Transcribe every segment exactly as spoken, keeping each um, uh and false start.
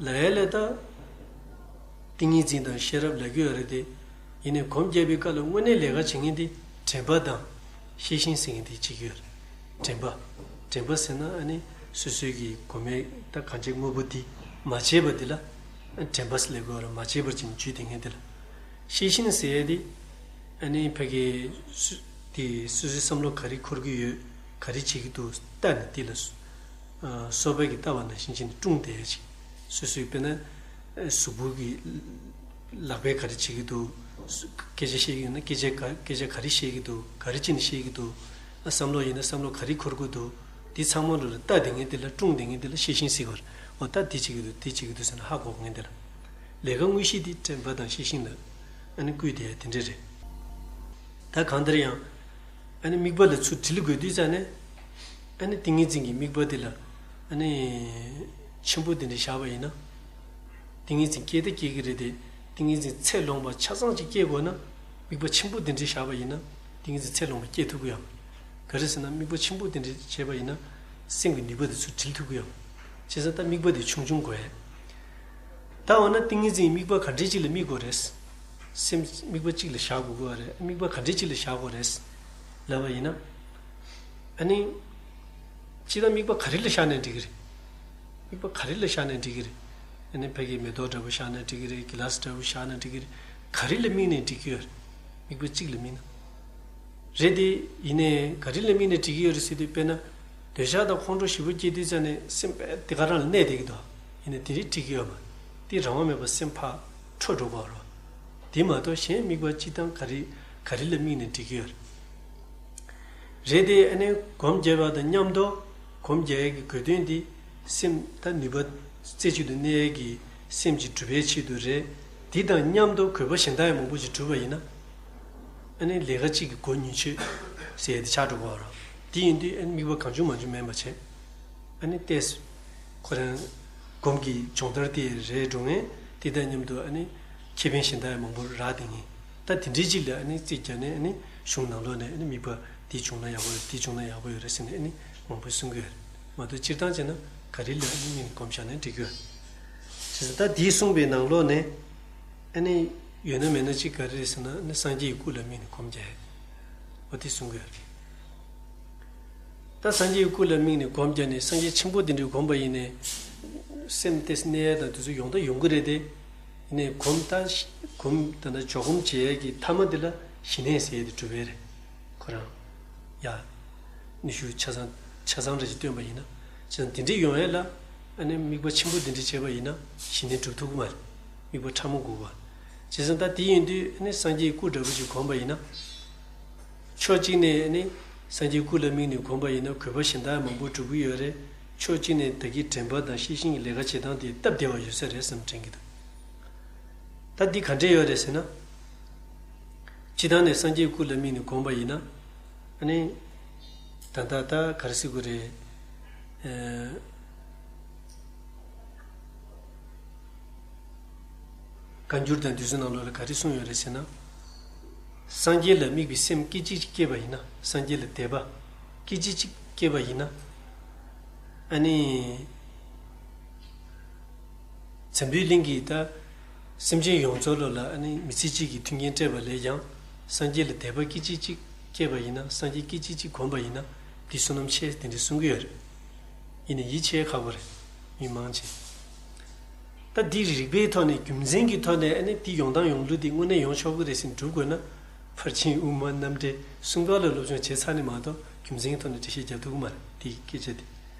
ལ་ཡ་ལས་ད། ཏིང་ངེ་འཛིན་དང་ཤེས་རབ་ལབ་ཀྱི་ཡོད་རེད་དེ། ཡིན་ནའི་སྒོམ་རྒྱག་པའི་སྐབས་ལ་དངོས་གནས་ལས་ཀ་བྱེད་མཁན་དེ་དྲན་པ་དང་ཤེས་བཞིན་ཟེར་མཁན་དེ་བྱེད་ཀྱི་ཡོད་རེད། དྲན་པ། དྲན་པ་ཟེར་ན་ཨ་ནི་སོ་སོའི་གི་གོ་མའི་ད་གང་བྱེད་དངོས་པོ་དེ་མ་བྱས་པ་དེ་ལ་དྲན་པ་ཟེར་ལབ་ཀྱི་ཡོད་རེད། མ་བྱས་པར་བྱས་ནས་འཇུས་བསྡད་མཁན་དེ་ལ། ཤེས་བཞིན་ཟེར་ཡ་དེ། ཨ་ནི་ཕ་གི་སུ་དེ་སོ་སོའི་བསམ་བློ་ག་རེ་འཁོར་གྱི་ཡོད། ག་རེ་བྱེད་ཀྱི་འདུག་ལྟ་ནས་དེ་ལ་སོ་སོ་པ་གིས་ལྟ་བ་ནང་བཞིན་བྱས་ནས་སྲུང་བསྡད་ཡ་ཅིག་སོ་སོའི་དཔེར་ན་གཟུགས་པོ་གི་ལག་པས་ག་རེ་བྱེད་ཀྱི་འདུག་སྐད་ཆ་བཤད་ཀྱི་ཡོད་ན་སྐད་ཆ་ག་སྐད་ཆ་ག་རེ་བཤད་ཀྱི་འདུག་ག་རེ་བྱས་ནས་བཤད་ཀྱི་འདུག་བསམ་བློ་ཡིན་ན་བསམ་བློ་ག་རེ་འཁོར་གྱི་འདུག་དེ་ཚང་མ་ལ་ལྟ་བསྡད་མཁན་དེ་ལ་སྲུང་བསྡད་མཁན་དེ་ལ་ཤེས་བཞིན་ཟེར་བ་རེད། འོ་ད་དེ་བྱེད་ཀྱི་འདུག་དེ་བྱེད་ཀྱི་འདུག་ཟེར་ན་ཧ་གོ་མཁན་དེ་ལ། ལས་ཀ་དངོས་གཞི་དེ་དྲན་པ་དང་ཤེས་བཞིན་ལ་ཨ་ནི་བསྐུལ་བསྡད་ཡ་དེ་འདྲ་རེད། ད་གང་ལྟར་ཡང་། ཨ་ནི་དམིགས་པ་ལ་ཚུར་དྲིལ་དགོས་དུས་ཙང་ནས། ཨ་ནི་ཏིང་ངེ་འཛིན་གྱི་དམིགས་པ་དེ་ལ། ཨ་ནི། ཆེན་པོ་དེ་འདྲ་བཞག་པ་ཡིན་ན། ཏིང་ངེ་འཛིན་སྐྱེ་ད་སྐྱེ་གི་རེད་དེ། ཏིང་ངེ་འཛིན་ཚད་ལོངས་པ་ཆ་ཚང་ཅིག་སྐྱེ་དགོས་ན། དམིགས་པ་ཆེན་པོ་དེ་འདྲ་བཞག་པ་ཡིན་ན། ཏིང་ངེ་འཛིན་ཚད་ལོངས་པ་སྐྱེ་ཐུབ་ཀྱི་ཡོད་མ་རེད། ག་རེ་ཟེར་ན་དམིགས་པ་ཆེན་པོ་དེ་འདྲ་བྱས་པ་ཡིན་ན། སེམས་ཀྱི་ནུས་པ་དེ་ཚུར་དྲིལ་ཐུབ་ཀྱི་ཡོད་མ་རེད། བྱས་ཙང་ད་དམིགས་པ་དེ་ཆུང་ཆུང་དགོས། ད་འོ་ན་ཏིང་ངེ་འཛིན་དམིགས་པ་ག་འདྲས་ཅིག་ལ་དམིགས་དགོས་རེད། སེམས་དམིགས་པ་གཅིག་ལ་བཞག་དགོས་ཀྱི་རེད། དམིགས་པ་ག་འདྲས་ཅིག་ལ་བཞག་དགོས་རེད། ལབ་པ་ཡིན་ན། ཨ་ནི། སྤྱིར་བཏང་དམིགས་པ་ག་རེ་ལ་བཞག་ནའང་འགྲིག་གི་རེད། དམིགས་པ་ག་རེ་ལ་བཞག་ནའང་འགྲིག་གི་རེད། ཨ་ནི་ཕ་གི་མེ་ཏོག་འདྲ་པོ་བཞག་ནའང་འགྲིག་གི་རེད། གི་ལ་སི་འདྲ་པོ་བཞག་ནའང་འགྲིག་གི་རེད། ག་རེ་ལ་དམིགས་ནའང་འགྲིག་གི་ཡོད་རེད། དམིགས་པ་གཅིག་ལ་དམིགས་ན། རེད་དེ། ཡིན་ནའི་ག་རེ་ལ་དམིགས་ནའང་འགྲིག་གི་ཡོད་རེད་ཟེར་དུས་དཔེར་ན། འདོད་ཆགས་དང་ཁོང་ཁྲོ་ཞེ་པོ་སྐྱེ་དུས་ཙང་ནས་སེམས་དཔེ་དེ་ག་རང་ལ་གནས་བསྡད་ཀྱི་འདུག་ཡིན་ནའི་དེ་རིགས་འགྲིག་གི་ཡོད་མ་རེད། དེ་རང་དབང་མེད་པར་སེམས་ཕར་འཕྲོ་འགྲོ་གི་ཡོད་རེད། དེ་མ་གཏོགས་གཞན་དམིགས་པ་སྤྱིར་བཏང་ག་རེ་ག་རེ་ལ་དམིགས་ནའང་འགྲིག་གི་ཡོད་རེད། རེད་དེ། ཨ་ནི་སྒོམ་རྒྱག་པ་དང་མཉམ་དུ་སྒོམ་རྒྱག་ཡས་ཀྱི་དགོས་དོན་དེ། སེམས་ད་ནུས་པ་རྩེ་གཅིག་ཏུ་གནས་ཡས་ཀྱི་སེམས་ཀྱི་སྒྲུབ་པའི་ཆེད་དུ་རེད། དེ་དང་མཉམ་དུ་དགོས་པ་གཞན་དག་ཡང་མང་པོ་ཞིག་བསྒྲུབས་པ་ཡིན་ན། ཨ་ནི་ལས་ཀ་གཅིག་གི་སྒོ་ཉིད་ཆོད་ཟེར་ཡས་དེ་ཆགས་འགྲོ་གི་ཡོད་རེད། དེ་ཡིན་དུས་ཨ་ནི་དམིགས་པ་གང་བྱུང་མང་བྱུང་མིན་པ་བྱས། ཨ་ནི་ཏོག་ཙམ་ཁོ་རང་སྒོམ་གྱི་སྦྱོང་བརྡར་དེ་རེད་འགྲོ་ངེས། དེ་དང་མཉམ་དུ་ཨ་ནི་ཁེ་ཕན་གཞན་དག་ཡང་མང་པོ་རག་བསྡད་ངེས། ད་དེ་འདྲའི་ཅིག་ལ་ཨ་ནི་རྩིས་བརྒྱབ་ནས། ཨ་ནི་གཞུང་ནང་ལོགས་ནས་ཨ་ནི་དམིགས་པ་འདི་བྱུང་ན་ཡག་པོ་ཡོད་རེད། འདི་བྱུང་ན་ཡག་པོ་ཡོད་རེད་ཟེར་ནས་ཨ་ནི་མང་པོ་གསུང་གི་ཡོད་རེད། མ་གཏོགས་སྤྱིར་བཏང་བྱས་ན་ག་རེ་ལ་ཨ་ནི་དམིགས་ནས་སྒོམ་བཞག་ནའང་འགྲིག་གི་ཡོད་རེད། བྱས་ཙང་ད་འདི་གསུངས་པའི་ནང་ལོགས་ནས་ཨ་ནི་ཡོད་ན་མེད་ན་ཅིག་ག་རེ་རེད་ཟེར་ན། ཨ་ནི་སངས་རྒྱས་ཀྱི་སྐུ་ལ་དམིགས་ནས་སྒོམ་རྒྱག་ཡས། འོ་དེ་གསུང་གི་ཡོད་རེད། ད་སངས་རྒྱས་སྐུ་ལ་དམིགས་ནས་སྒོམ་བརྒྱབ་ནས་སངས་རྒྱས་ཆེན་པོ་དེ་འདྲ་སྒོམ་པ་ཡིན་ནའི། སེམས་དེ་གནས་ཡས་དང་དེ་ཚོ་ཡོང་ད་ཡོང་གི་རེད་དེ། ཡིན་ནའི་སྒོམ་ད་སྒོམ་ད་ལྟ་འཇོག་སྒོམ་བྱེད་ཡས་ཀྱི་མཐའ་མ་དེ་ལ་ཞི་གནས་ཟེར་ཡས་དེ་གྲུབ་པ་རེད། ཁོ་རང་ཡ། ནུས་ཤུགས་ཆ་ཚང་ཆ་ཚང་འདྲ་ཞིག་བཏོན་པ་ཡིན་ན། བྱས་ཙང་དེ་འདྲ་ཡོང་ཡས་ལ། ཨ་ནི་དམིགས་པ་ཆེན་པོ་དེ་འདྲ་བྱས་པ་ཡིན་ན་ཞི་གནས་གྲུབ་ཐུབ་ཀྱི་མ་རེད། དམིགས་པ་ཕྲ་མོ་དགོས་པ། བྱས་ཙང་ད་དེ་ཡིན་དུས་ཨ་ནི་སངས་རྒྱས་སྐུ་འདྲ་པོ་ཞིག་སྒོམ་པ་ཡིན་ན། ཕྱོགས་གཅིག་ནས་ནི་སངས་རྒྱས་སྐུ་ལ་དམིགས་ནས་སྒོམ་པ་ཡིན་ན་དགོས་པ་གཞན་དག་མང་པོ་འགྲུབ་ཀྱི་ཡོད་རེད། ཕྱོགས་གཅིག་ནས་ད་གིན་དྲན་པ་དང་ཤེས་བཞིན་གྱི་ལས་ཀ་བྱེད་སྟངས་དེ་སྟབས་བདེ་བ་ཡོད་ས་རེད་བསམ་དྲན་གྱི་འདུག་ད་འདི་ག་འདྲས་ཡོད་རེད་ཟེར་ན། སྤྱིར་བཏང་ནས་སངས་རྒྱས་སྐུ་ལ་དམིགས་ནས་སྒོམ་པ་ཡིན་ན། ཨ་ནི། ད་ལྟ་ད་ག་རེ་ཟེར་དགོས་རེད། ཨེ། བཀའ་འགྱུར་དང་འདི་ཚོའི་ནང་ལོགས་ལ་ག་རེ་གསུངས་ཡོད་རེད་ཟེར་ན། སངས་རྒྱས་ལ་དམིགས་པའི་སེམས་སྐད་ཅིག་གཅིག་སྐྱེས་པ་ཡིན་ན། སངས་རྒྱས་ལ་དད་པ་སྐད་ཅིག་གཅིག་སྐྱེས་པ་ཡིན་ན། ཨ་ནི། འཛམ་བུའི་གླིང་གི་ད་སེམས་ཅན་ཡོངས་རྫོགས་ལ་ལ་ཨ་ནི་མི་ཚེ་གཅིག་གི་མཐུན་རྐྱེན་སྤྲད་པ་ལས་ཀྱང་། སངས་རྒྱས་ལ་དད་པ་སྐད་ཅིག་གཅིག་སྐྱེས་པ་ཡིན་ན། སངས་རྒྱས་སྐད་ཅིག་གཅིག་གོམས་པ་ཡིན་ན། འདི་བསོད་ནམས་ཆེ་དེ་འདྲ་གསུང་གི་ཡོད་རེད། ཡིན་ནའི་ཡིད་ཆེས་ཁག་པོ་རེད། མི་མང་ཆེ། ད་འདི་རིགས་པའི་ཐོག་ནས་རྒྱུ་མཚན་གྱི་ཐོག་ནས་ཨ་ནི་འདི་ཡོང་སྟངས་ཡོང་ལུགས་འདི་དངོས་གནས་ཡོང་ཆོག་གི་རེད་ཟེར་སྒྲུབ་དགོས་ན། ཕར་ཕྱིན་དབུ་མ་རྣམ་འགྲེལ་གསུམ་ཀ་ལ་སློབ་སྦྱོང་བྱས་ཚར་ནས་མ་གཏོགས་རྒྱུ་མཚན་གྱི་ཐོག་ནས་འགྲེལ་བཤད་རྒྱག་ཐུབ་ཀྱི་མ་རེད། འདི་སྐད་ཆ་འདི།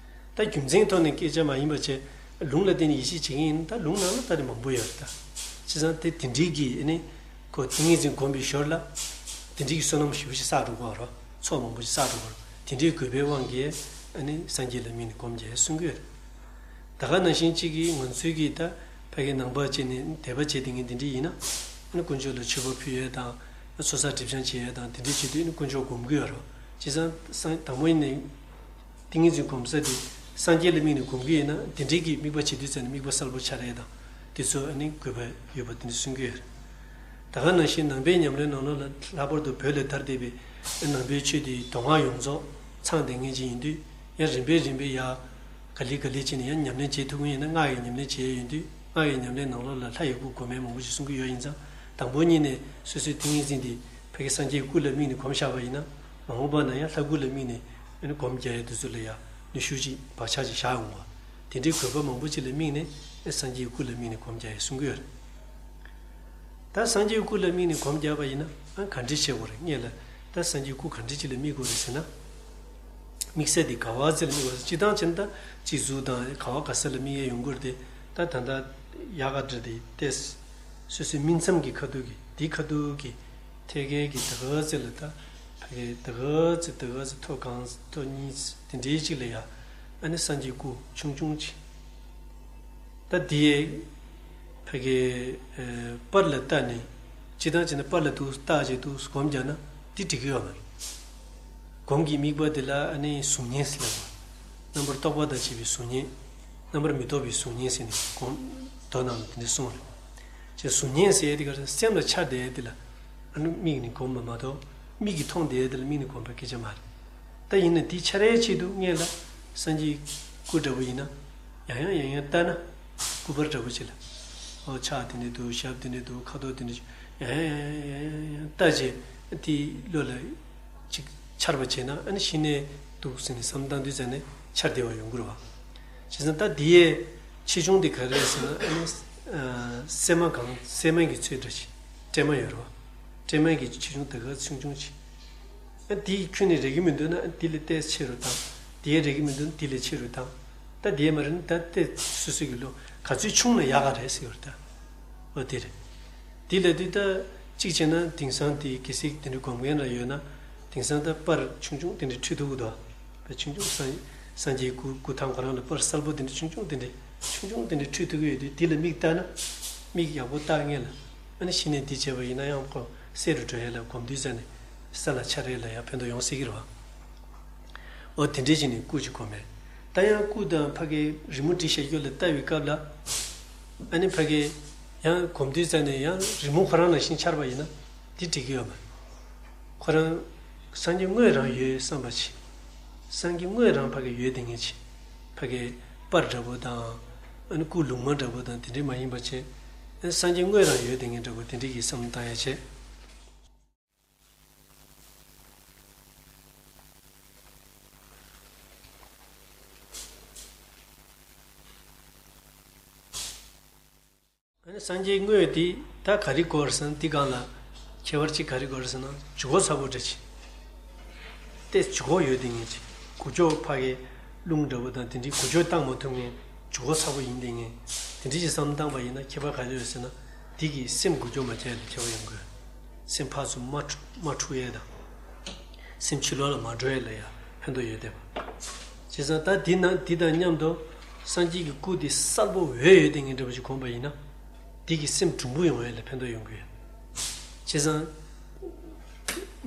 ད་རྒྱུ་མཚན་ཐོག་ནས་སྐད་ཆ་མ་ཡིན་པ་བྱས། ལུང་ལ་བརྟེན་ནས་ཡིད་ཆེས་བྱེད་མཁན་ཡིན་ན་ད་ལུང་ནང་ལ་ད་རེ་མང་པོ་ཡོད་རེད་ད། བྱས་ཙང་དེ་དེ་འདྲའི་གི་ཨ་ནི། ཁོ་ཏིང་ངེ་འཛིན་སྒོམ་པའི་ཞོར་ལ། དེ་འདྲའི་གི་བསོད་ནམས་ཞེ་པོ་ཞིག་བསགས་འགྲོ་གི་ཡོད་རེད། ཚོགས་མང་པོ་ཞིག་བསགས་འགྲོ་གི་ཡོད་རེད། དེ་འདྲའི་དགོས་པའི་དབང་གིས་ཨ་ནི་སངས་རྒྱས་ལ་དམིགས་ནས་སྒོམ་རྒྱག་གསུང་གི་ཡོད་རེད། ད་ག་ནང་བཞིན་གཅིག་གིས་ང་ཚོའི་གི་ད་ཕ་གི་ནང་པ་བྱས་ནས་དད་པ་བྱས་བསྡད་མཁན་དེ་འདྲ་ཡིན་ན། ཨ་ནི་དཀོན་མཆོག་ལ་མཆོད་པ་ཕུལ་ཡས་དང་། ཚོགས་བསགས་སྒྲིབ་སྦྱང་བྱེད་ཡས་དང་དེ་འདྲ་བྱེད་དུས་ཨ་ནི་དཀོན་མཆོག་སྒོམ་གི་ཡོད་རེད། བྱས་ཙང་སང་དང་པོ་ཡིན་ནའི། ཏིང་ངེ་འཛིན་སྒོམ་ས་དེ་སངས་རྒྱས་ལ་དམིགས་ནས་སྒོམ་གི་ཡིན་ན། དེ་འདྲའི་གི་དམིགས་པ་བྱེད་དུས་ཙམ་ནས་དམིགས་པ་གསལ་པོ་འཆར་ཡས་དང་དེ་ཚོ་ཨ་ནི་དགོས་པ་ཡོད་པ་དེ་འདྲ་གསུང་གི་ཡོད་རེད། ད་ག་ནང་བཞིན་ནང་པའི་ཉམས་ལེན་ནང་ལོགས་ལ་ལྷག་པར་དུ་བོད་ལ་དར་བསྡད་པའི་ནང་པའི་ཆོས་དེ་མདོ་སྔགས་ཡོངས་རྫོགས་ཚང་བསྡད་མཁན་ཅིག་ཡིན་དུས། ཡང་རིམ་པས་རིམ་པས་ཡར་ ག་ལེ་ག་ལེ་བྱས་ནས་ཡང་ཉམས་ལེན་བྱེད་ཐུབ་ཀྱི་ཡིན་ན། སྔགས་ཀྱི་ཉམས་ལེན་བྱེད་ཡ་ཡིན་དུས་སྔགས་ཀྱི་ཉམས་ལེན་ནང་ལོགས་ལ་ལྷ་ཡི་སྐུ་སྒོམ་ཡ་མང་པོ་ཞིག་གསུང་གི་ཡོད། ཡིན་ཙང་དང་པོ་ཉིད་ནས་སོ་སོའི་ཏིང་ངེ་འཛིན་དེ་ཕ་གི་སངས་རྒྱས་སྐུ་ལ་དམིགས་ནས་སྒོམ་བཞག་པ་ཡིན་ན། མ་འོངས་པ་ན་ཡང་ལྷ་སྐུ་ལ་དམིགས་ནས་ཨ་ནི་སྒོམ་རྒྱག་ཡ་དེ་ཚོ་ལ་ཡང་ནུས་ཤུགས་ཅིག་བག་ཆགས་ཅིག་བཞག་ཡོང་བ། དེ་འདྲའི་དགོས་པ་མང་པོ་ཅིག་ལ་དམིགས་ནས་ཨ་སངས་རྒྱས་སྐུ་ལ་དམིགས་ནས་སྒོམ་རྒྱག་ཡ་གསུང་གི་ཡོད་རེད། ད་སངས་རྒྱས་སྐུ་ལ་དམིགས་ནས་སྒོམ་བརྒྱབ་པ་ཡིན་ན་ཨ་ག་འདྲ་བྱེད་དགོས་རེད། སྔོན་ལ་ད་སངས་རྒྱས་སྐུ་ག་འདྲ་ཅིག་ལ་དམིགས་དགོས་རེད་ཟེར་ན། དམིགས་ས་དེ་ག་བ་ཅིག་ལ་དམིགས་དགོས་རེད། སྤྱིར་བཏང་བྱས་ན་ད་སྤྱི་གཙུག་དང་ག་བ་ག་ས་ལ་དམིགས་ཡས་ཡོང་གི་རེད་དེ། ད་ད་ལྟ་ཡག་ག་འདྲ་དེ་ཏོག་ཙམ་སོ་སོའི་སྨིན་མཚམས་ཀྱི་ཁ་ཐུག་གི་དེ་ཁ་ཐུག་གི་ཐད་ཀའི་གི་ད་ག་ཅིག་ལ་ད་ཕ་གི་ད་ག་ཅིག་ད་ག་ཅིག་ཐོ་གང་ཐོ་གཉིས་དེ་འདྲའི་ཅིག་ལ་ཡ་ཨ་ནི་སངས་རྒྱས་སྐུ་ཆུང་ཆུང་ཅིག་ད་དེ་ཡས་ཕ་གི་ཨ་པར་ལ་བལྟས་ནས་སྤྱིར་བཏང་བྱས་ན་པར་ལ་འདུག་བལྟས་བྱས་འདུག་སྒོམ་རྒྱག་ན་དེ་འགྲིག་གི་ཡོད་མ་རེད། སྒོམ་གྱི་དམིགས་པ་དེ་ལ་ཨ་ནི་གཟུགས་བརྙན་ཟེར་ལབ་པ། རྣམ་པར་རྟོག་པ་དང་བཅས་པའི་གཟུགས་བརྙན། རྣམ་པར་མི་རྟོག་པའི་གཟུགས་བརྙན་ཟེར་ནས་སྒོམ་མདོ་ནང་ལ་དེ་འདྲ་གསུངས་རེད། ཅེས་གཟུགས་བརྙན་ཟེར་ཡས་དེ་ག་རེ་སེམས་ལ་འཆར་བསྡད་ཡས་དེ་ལ་ཨ་ནི་དམིགས་ནས་སྒོམ་པ་མ་གཏོགས་མིག་གིས་མཐོང་བསྡད་ཡས་དེ་ལ་དམིགས་ནས་སྒོམ་པ་སྐད་ཆ་མ་རེད། ད་ཡིན་ན་དེ་འཆར་ཡའི་ཆེད་དུ་སྔོན་ལ་སངས་རྒྱས་སྐུ་འདྲ་པོ་ཡིན་ན་ཡང་ཡང་ཡང་ཡང་བལྟས་ན། སྐུ་པར་འདྲ་པོ་ཅིག་ལ་ཨོ་ཕྱག་དེ་འདྲ་འདུག་ཞབས་དེ་འདྲ་འདུག་ཁ་དོག་དེ་འདྲ་ཅིག་ཡང་ཡང་ཡང་ཡང་ཡང་བལྟས་བྱས་དེ་བློ་ལ་ཅིག་འཆར་བ་བྱས་ན་ཨ་ནི་གཞི་ནས་འདུག་ཟེར་ནས་བསམ་བཏང་དུས་ཙ་ནས་འཆར་བདེ་བ་ཡོང་གི་རེད་བ། བྱས་ཙང་ད་དེ་ཡས་ཆེ་ཆུང་དེ་ག་རེ་རེད་ཟེར་ན་ཨ་ནི་ཨ་སྲན་མ་གང་སྲན་མ་གི་ཚོད་འདྲ་ཅིག་སྲན་མ་ཡོད་རེད་བ། སྲན་མ་གི་ཆེ་ཆུང་དེ་ག་ཆུང་ཆུང་ཅིག་ཨ་དེ་ཁྱོན་ནས་རེག་གི་མི་འདུག་ན་ཨ་དེ་ལས་ཏོག་ཙམ་ཆེ་རུ་བཏང་། དེ་རེག་གི་མི་འདུག་ན་དེ་ལས་ཆེ་རུ་བཏང་། ད་དེ་མ་རེད་ན་ད་ཏོག་ཙམ་སོ་སོ་གི་བློ་ག་ཚོད་ཆུང་ན་ཡག་ག་རེད་ཟེར་བ་རེད་ད། ཨོ་དེ་རེད། དེ་ལས་དུས་ད་གཅིག་བྱས་ན་དེང་སང་དེ་གལ་སྲིད་དེ་འདྲ་སྒོམ་མཁན་ར་ཡོད་ན་དེང་སང་ད་པར་ཆུང་ཆུང་དེ་འདྲ་འཁྲུད་ཐུབ་ཀྱི་འདུག་པ། ཆུང་ཆུང་སངས་སངས་རྒྱས་སྐུ་སྐུ་ཐང་ཁོ་རང་ལ་པར་གསལ་པོ་དེ་འདྲ་ཆུང་ཆུང་དེ་འདྲ་ཆུང་ཆུང་དེ་འདྲ་འཁྲུད་ཐུབ་ཀྱི་ཡོད་དུས་དེ་ལ་མིག་བལྟས་ན་མིག་ཡག་པོ་བལྟ་མཁན་ལ་ཨ་ནི་གཞི་ནས་དེ་བྱས་པ་ཡིན་ན་ཡང་ཁོ་གསལ་རུ་འགྲོ་ཡས་ལ་སྒོམ་དུས་ཙ་ནས་ས་ལ་འཆར་ཡས་ལ་ཡང་ཕན་ཐོགས་ཡོང་སྲིད་ཀྱི་རེད་བ། འོ་དེ་འདྲའི་ཅིག་ནས་སྐུ་ཅིག་སྒོམ་མེད། ད་ཡང་སྐུ་དང་ཕ་གི་རི་མོ་བྲིས་བཞག་རྒྱུ་ལ་ལྟ་བའི་སྐབས་ལ། ཨ་ནི་ཕ་གི་ཡང་སྒོམ་དུས་ཙ་ནས་ཡང་རི་མོ་ཁོ་རང་ནང་བཞིན་འཆར་བ་ཡིན་ན་དེ་འགྲིག་གི་ཡོད་མ་རེད། ཁོ་རང་སངས་རྒྱས་དངོས་རང་ཡོད་བསམ་པ་ཅིག་སངས་རྒྱས་དངོས་རང་ཕ་གི་ཡོད་དེ་ངེས་ཅིག་ཕ་གི་པར་འདྲ་པོ་དང་། ཨ་ནི་སྐུ་ལུང་མ་འདྲ་པོ་དང་དེ་འདྲའི་མ་ཡིན་པ་བྱས། ཨ་སངས་རྒྱས་དངོས་རང་ཡོད་དེ་ངེས་འདྲ་པོ་དེ་འདྲའི་གི་བསམ་བློ་བཏང་ཡ་བྱས། ཨ་ནི་སངས་རྒྱས་དངོས་དེ་ད་ག་རེ་དགོས་རེད་ཟེར་ན་དེ་སྒང་ལ་ཁྱད་པར་ཅིག་ག་རེ་དགོས་རེད་ཟེར་ན་ལྗིད་ཁོག་ཚ་པོ་འདྲ་ཅིག་ཏེ་ལྗིད་ཁོག་ཡོད་དེ་ངེས་ཅིག་གུ་ཅོ་ཕ་གི་རླུང་འདྲ་པོ་དང་དེ་འདྲའི་གུ་ཅོ་བཏང་མ་ཐུབ་མཁན་ལྗིད་ཁོག་ཚ་པོ་ཡིན་དེ་ངེས། དེ་འདྲ་ཅིག་བསམ་བཏང་པ་ཡིན་ན་ཁྱད་པར་ག་རེ་ཡོད་ཟེར་ན་དེ་གིས་སེམས་གུ་ཅོ་མ་བྱས་ལ་ཁྱད་པར་ཡོང་དགོས། སེམས་ཕར་ཚུར་མ་འཁྲུག་མ་འཁྲུག་ཡས་དང་། སེམས་ཕྱི་ལོགས་ལ་མ་འགྲོ་ཡས་ལ་ཡང་ཕན་ཐོགས་ཡོད་བསྡད་པ། བྱས་ཙང་ད་འདི་ན་འདི་དང་མཉམ་དུ་སངས་རྒྱས་ཀྱི་སྐུ་འདི་གསལ་པོ་འོད་ཡོད་དེ་ངེས་འདྲ་པོ་ཞིག་གོན་པ་ཡིན་ན། འདི་གིས་སེམས་གྲུང་པོ་ཡོང་ཡས་ལ་ཕན་ཐོགས་ཡོང་གི་ཡོད། བྱས་ཙང་།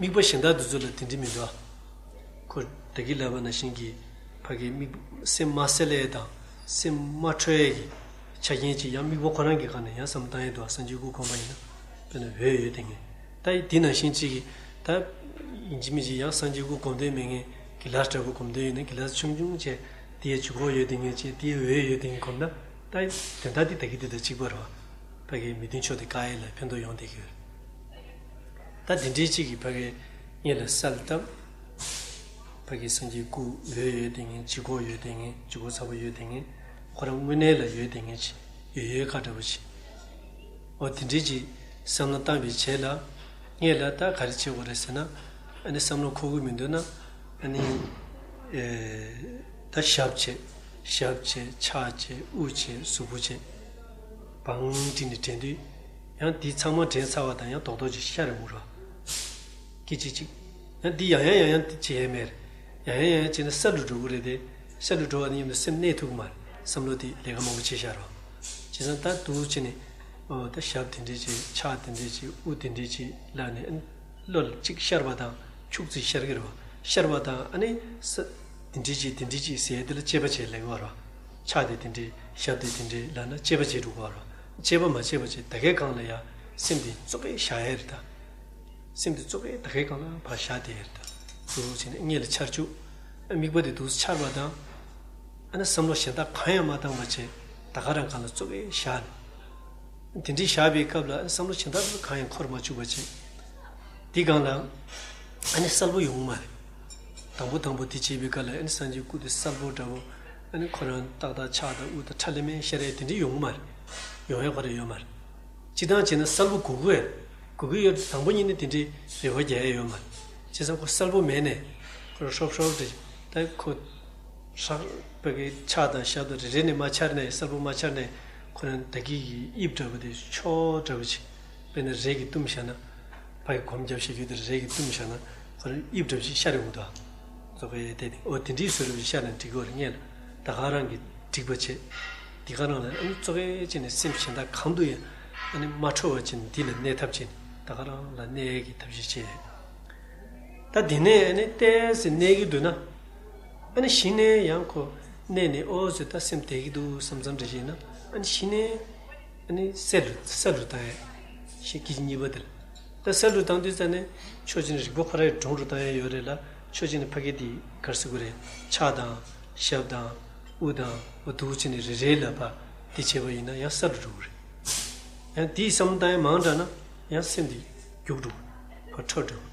དམིགས་པ་གཞན་དག་འདི་ཚོ་ལ་དེ་འདྲ་མི་འདུག་ཨ། ཁོ་ད་གིན་ལབ་པ་ནང་བཞིན་གྱི་ཕ་གི་དམིགས་སེམས་མ་གསལ་ཡས་དང་སེམས་མ་འཕྲོད་ཡས་ཀྱི་ཆ་རྐྱེན་ཅིག་ཡང་དམིགས་པ་ཁོ་རང་གི་སྒང་ནས་ཡང་བསམ་བཏང་ཡས་འདུག་ཨ། སངས་རྒྱས་སྐུ་གོན་པ་ཡིན་ན་དཔེར་ན་འོད་ཡོད་དེ་ངེས། ད་འདི་ནང་བཞིན་གཅིག་གིས་ད་ཡིན་གཅིག་མིན་གཅིག་ཡང་སངས་རྒྱས་སྐུ་གོན་འདོད་མེད་མཁན་གྱི་ལཱ་འདྲ་པོ་གོན་འདོད་ཡོད་ན་གི་ལཱ་ཆུང་ཆུང་བྱས་དེ་ཡས་ལྗིད་ཁོག་ཡོད་དེ་ངེས་བྱས་དེ་ཡས་འོད་ཡོད་དེ་ངེས་གོན་ན་ད་དོན་དག་འདི་ད་གིན་འདི་དང་གཅིག་པ་རེད་བ། ཕ་གི་མི་མཐུན་ཕྱོགས་དེ་བཀག་ཡས་ལ་ཕན་ཐོགས་ཡོང་བསྡད་ཀྱི་ཡོད། ད་དེ་འདྲའི་གཅིག་གིས་ཕ་གི་སྔོན་ལ་གསལ་བཏབ། ཕ་གི་སངས་རྒྱས་སྐུ་འོད་ཡོད་དེ་ངེས་ལྗིད་ཁོག་ཡོད་དེ་ངེས་ལྗིད་ཁོག་ཚ་པོ་ཡོད་དེ་ངེས་ཁོ་རང་དངོས་གནས་ལ་ཡོད་དེ་ངེས་ཅིག་ཡོད་ཡོད་ཁ་འདྲ་པོ་ཅིག་འོ་དེ་འདྲའི་ཅིག་བསམ་བློ་བཏང་བའི་རྗེས་ལ་སྔོན་ལ་ད་ག་རེ་བྱེད་དགོས་རེད་ཟེར་ན་ཨ་ནི་བསམ་བློ་འཁོར་གི་མི་འདུག་ན་ཨ་ནི་ཨེ་ད་ཞབས་བྱས་ཞབས་བྱས་ཕྱག་བྱས་དབུ་བྱས་གཟུགས་པོ་བྱས་བང་བསྒྲིགས་ནས་དྲན་དུས། ཡང་འདི་ཚང་མ་དྲན་ཚར་བ་དང་ཡང་རྡོག་རྡོག་ཅིག་ཤར་ཡོང་གི་རེད། སྐད་ཅིག་ཅིག་ཡང་འདི་ཡང་ཡང་ཡང་ཡང་བྱེད་ཡས་མེད། ཡང་ཡང་ཡང་ཡང་བྱས་ན་གསལ་རུ་འགྲོ་གི་རེད་དེ། གསལ་རུ་འགྲོ་བ་དང་མཉམ་དུ་སེམས་གནས་ཐུབ་ཀྱི་མ་རེད། བསམ་བློ་དེ་ལས་ཀ་མང་པོ་བྱས་བཞག་རོགས། བྱས་ཙང་ད་འདུག་བྱས་ནས། ཨོ་ད་ཞབས་དེ་འདྲས་བྱས་ཕྱག་དེ་འདྲས་བྱས་དབུ་དེ་འདྲས་བྱས་ལབ་ནས་བློ་ལ་གཅིག་ཤར་བ་དང་ཁྱུག་ཙམ་ཤར་གི་རེད་བ། ཤར་བ་དང་ཨ་ནི་ས་དེ་འདྲས་བྱས་དེ་འདྲས་བྱས་ཟེར་དེ་ལ་དཔྱད་པ་བྱས་ལབ་གི་བ་རོ། ཕྱག་དེ་དེ་འདྲས་ཞབས་དེ་དེ་འདྲས་ལབ་ན་དཔྱད་པ་བྱས་འགྲོ་གི་བ་རོ། དཔྱད་པ་མ་བྱས་པ་བྱས་ད་གའི་སྒང་ལ་ཡ་སེམས་དེ་བཙོག་གེ་བཞག་ཡ་རེད་ད། སེམས་དེ་བཙོག་གེ་ད་གའི་སྒང་ལ་ཕར་བཞག་བསྡད་ཡ་རེད་ད། འདུག་བྱས་ནས་སྔོན་ལ་འཆར་བཅུག་དམིགས་པ་དེ་འདུག་འཆར་བ་དང་། ཨ་ནི་བསམ་བློ་གཞན་དག་གང་ཡང་མ་བཏང་བ་བྱས། ད་ག་རང་སྒང་ལ་ཙོག་གེ་བཞག་ནས། དེ་འདྲའི་བཞག་པའི་སྐབས་ལ་ཨ་ནི་བསམ་བློ་གཞན་དག་གང་ཡང་འཁོར་མ་བཅུག་པ་བྱས། དེ་སྒང་ལ་ཨ་ནི་གསལ་པོ་ཡོང་གི་མ་རེད། དང་པོ་དང་པོ་དེ་བྱེད་པའི་སྐབས་ལ་ཨ་ནི་སངས་རྒྱས་སྐུ་དེ་གསལ་པོ་འདྲ་པོ། ཨ་ནི་ཁོ་རང་ཏག་ཏག་ཕྱག་དང་དབུ་དང་ཁྲ་ལམ་མེ་ཤར་ཡ་དེ་འདྲའི་ཡོང་གི་མ་རེད། ཡོང་ཡ་ཁོ་རང་ཡོད་མ་རེད། སྤྱིར་བཏང་བྱས་ན་གསལ་པོ་དགོས་ཀྱི་ཡོད། དགོས་ཀྱི་ཡོད། དང་པོ་ཉིད་ནས་དེ་འདྲའི་རེ་བ་རྒྱག་ཡ་ཡོད་མ་རེད། བྱས་ཙང་ཁོ་གསལ་པོ་མེད་ནས་ཁོ་རང་ཧྲོབ་ཧྲོབ་རེད། ད་ཁོ་ཧྲག་པ་གི་ཕྱག་དང་ཞབས་དང་རེ་རེ་ནས་མ་འཆར་ནས་གསལ་པོ་མ་འཆར་ནས་ཁོ་རང་ད་གི་གི་དབྱིབས་འདྲ་པོ་དེ་ཕྱོགས་འདྲ་པོ་ཅིག་དཔེར་ན་རས་ཀྱིས་བཏུམས་བཞག་ན། ཕ་གི་སྒོམ་རྒྱབ་བྱེད་རྒྱུ་དེ་རས་ཀྱིས་བཏུམས་བཞག་ན་ཁོ་རང་དབྱིབས་འདྲ་པོ་ཅིག་ཤར་ཡོང་གི་འདུག་ཙོག་གེ་དེ་ནི་ཨོ་དེ་འདྲའི་བཟོ་འདྲ་པོ་ཅིག་ཤར་ན་འགྲིག་གི་རེད། སྔོན་ལ་ད་ག་རང་གིས་འགྲིག་པ་བྱེད། དེ་ག་རང་ལ་ཨ་ནི་ཙོག་གེ་བྱས་ནས་སེམས་གཞན་དག་གང་དུ་ཡང་ཨ་ནི་མ་འཕྲོ་བ་བྱས་ནས་འདི་ལ་གནས་ཐབས་བྱས་ནས་ད་ག་རང་ལ་གནས་ཀྱི་ཐབས་ཤེས་བྱེད། ད་དེ་ནས་ཨ་ནི་ཏོག་ཙམ་གནས་ཀྱི་འདུག་ན། ཨ་ནི་གཞི་ནས་ཡང་ཁོ་གནས་ནས་ཨོ་ཟེར་ད་སེམས་བདེ་གི་འདུག་བསམ་བསམ་འདྲ་ཞིག་ན། ཨ་ནི་གཞི་ནས་ཨ་ནི་གསལ་རུ་གསལ་རུ་བཏང་ཡ། ཞེས་ཀྱི་གཉིས་པ་དེ་ལ། ད་གསལ་རུ་བཏང་དུས་ཙ་ནས་ཕྱོགས་གཅིག་ནས་རིག་པ་ཁོ་རང་གྲུང་རུ་བཏང་ཡ་ཡོད་རེད་ལ། ཕྱོགས་གཅིག་ནས་ཕ་གི་དེ་ག་རེ་ཟེར་དགོས་རེད། ཕྱག་དང་ཞབས་དང་དབུ་དང་འོ་འདུག་བྱས་ནས་རེ་རེ་ལ་ཕར་དེ་བྱས་པ་ཡིན་ན་ཡང་གསལ་རུ་འགྲོ་གི་རེད། ཡང་དེའི་བསམ་བློ་བཏང་ཡ་མང་དྲགས་ན་ཡང་སེམས་དེ་རྒྱུག་འགྲོ་གི་རེད། ཕར་འཕྲོ་འགྲོ་གི་རེད།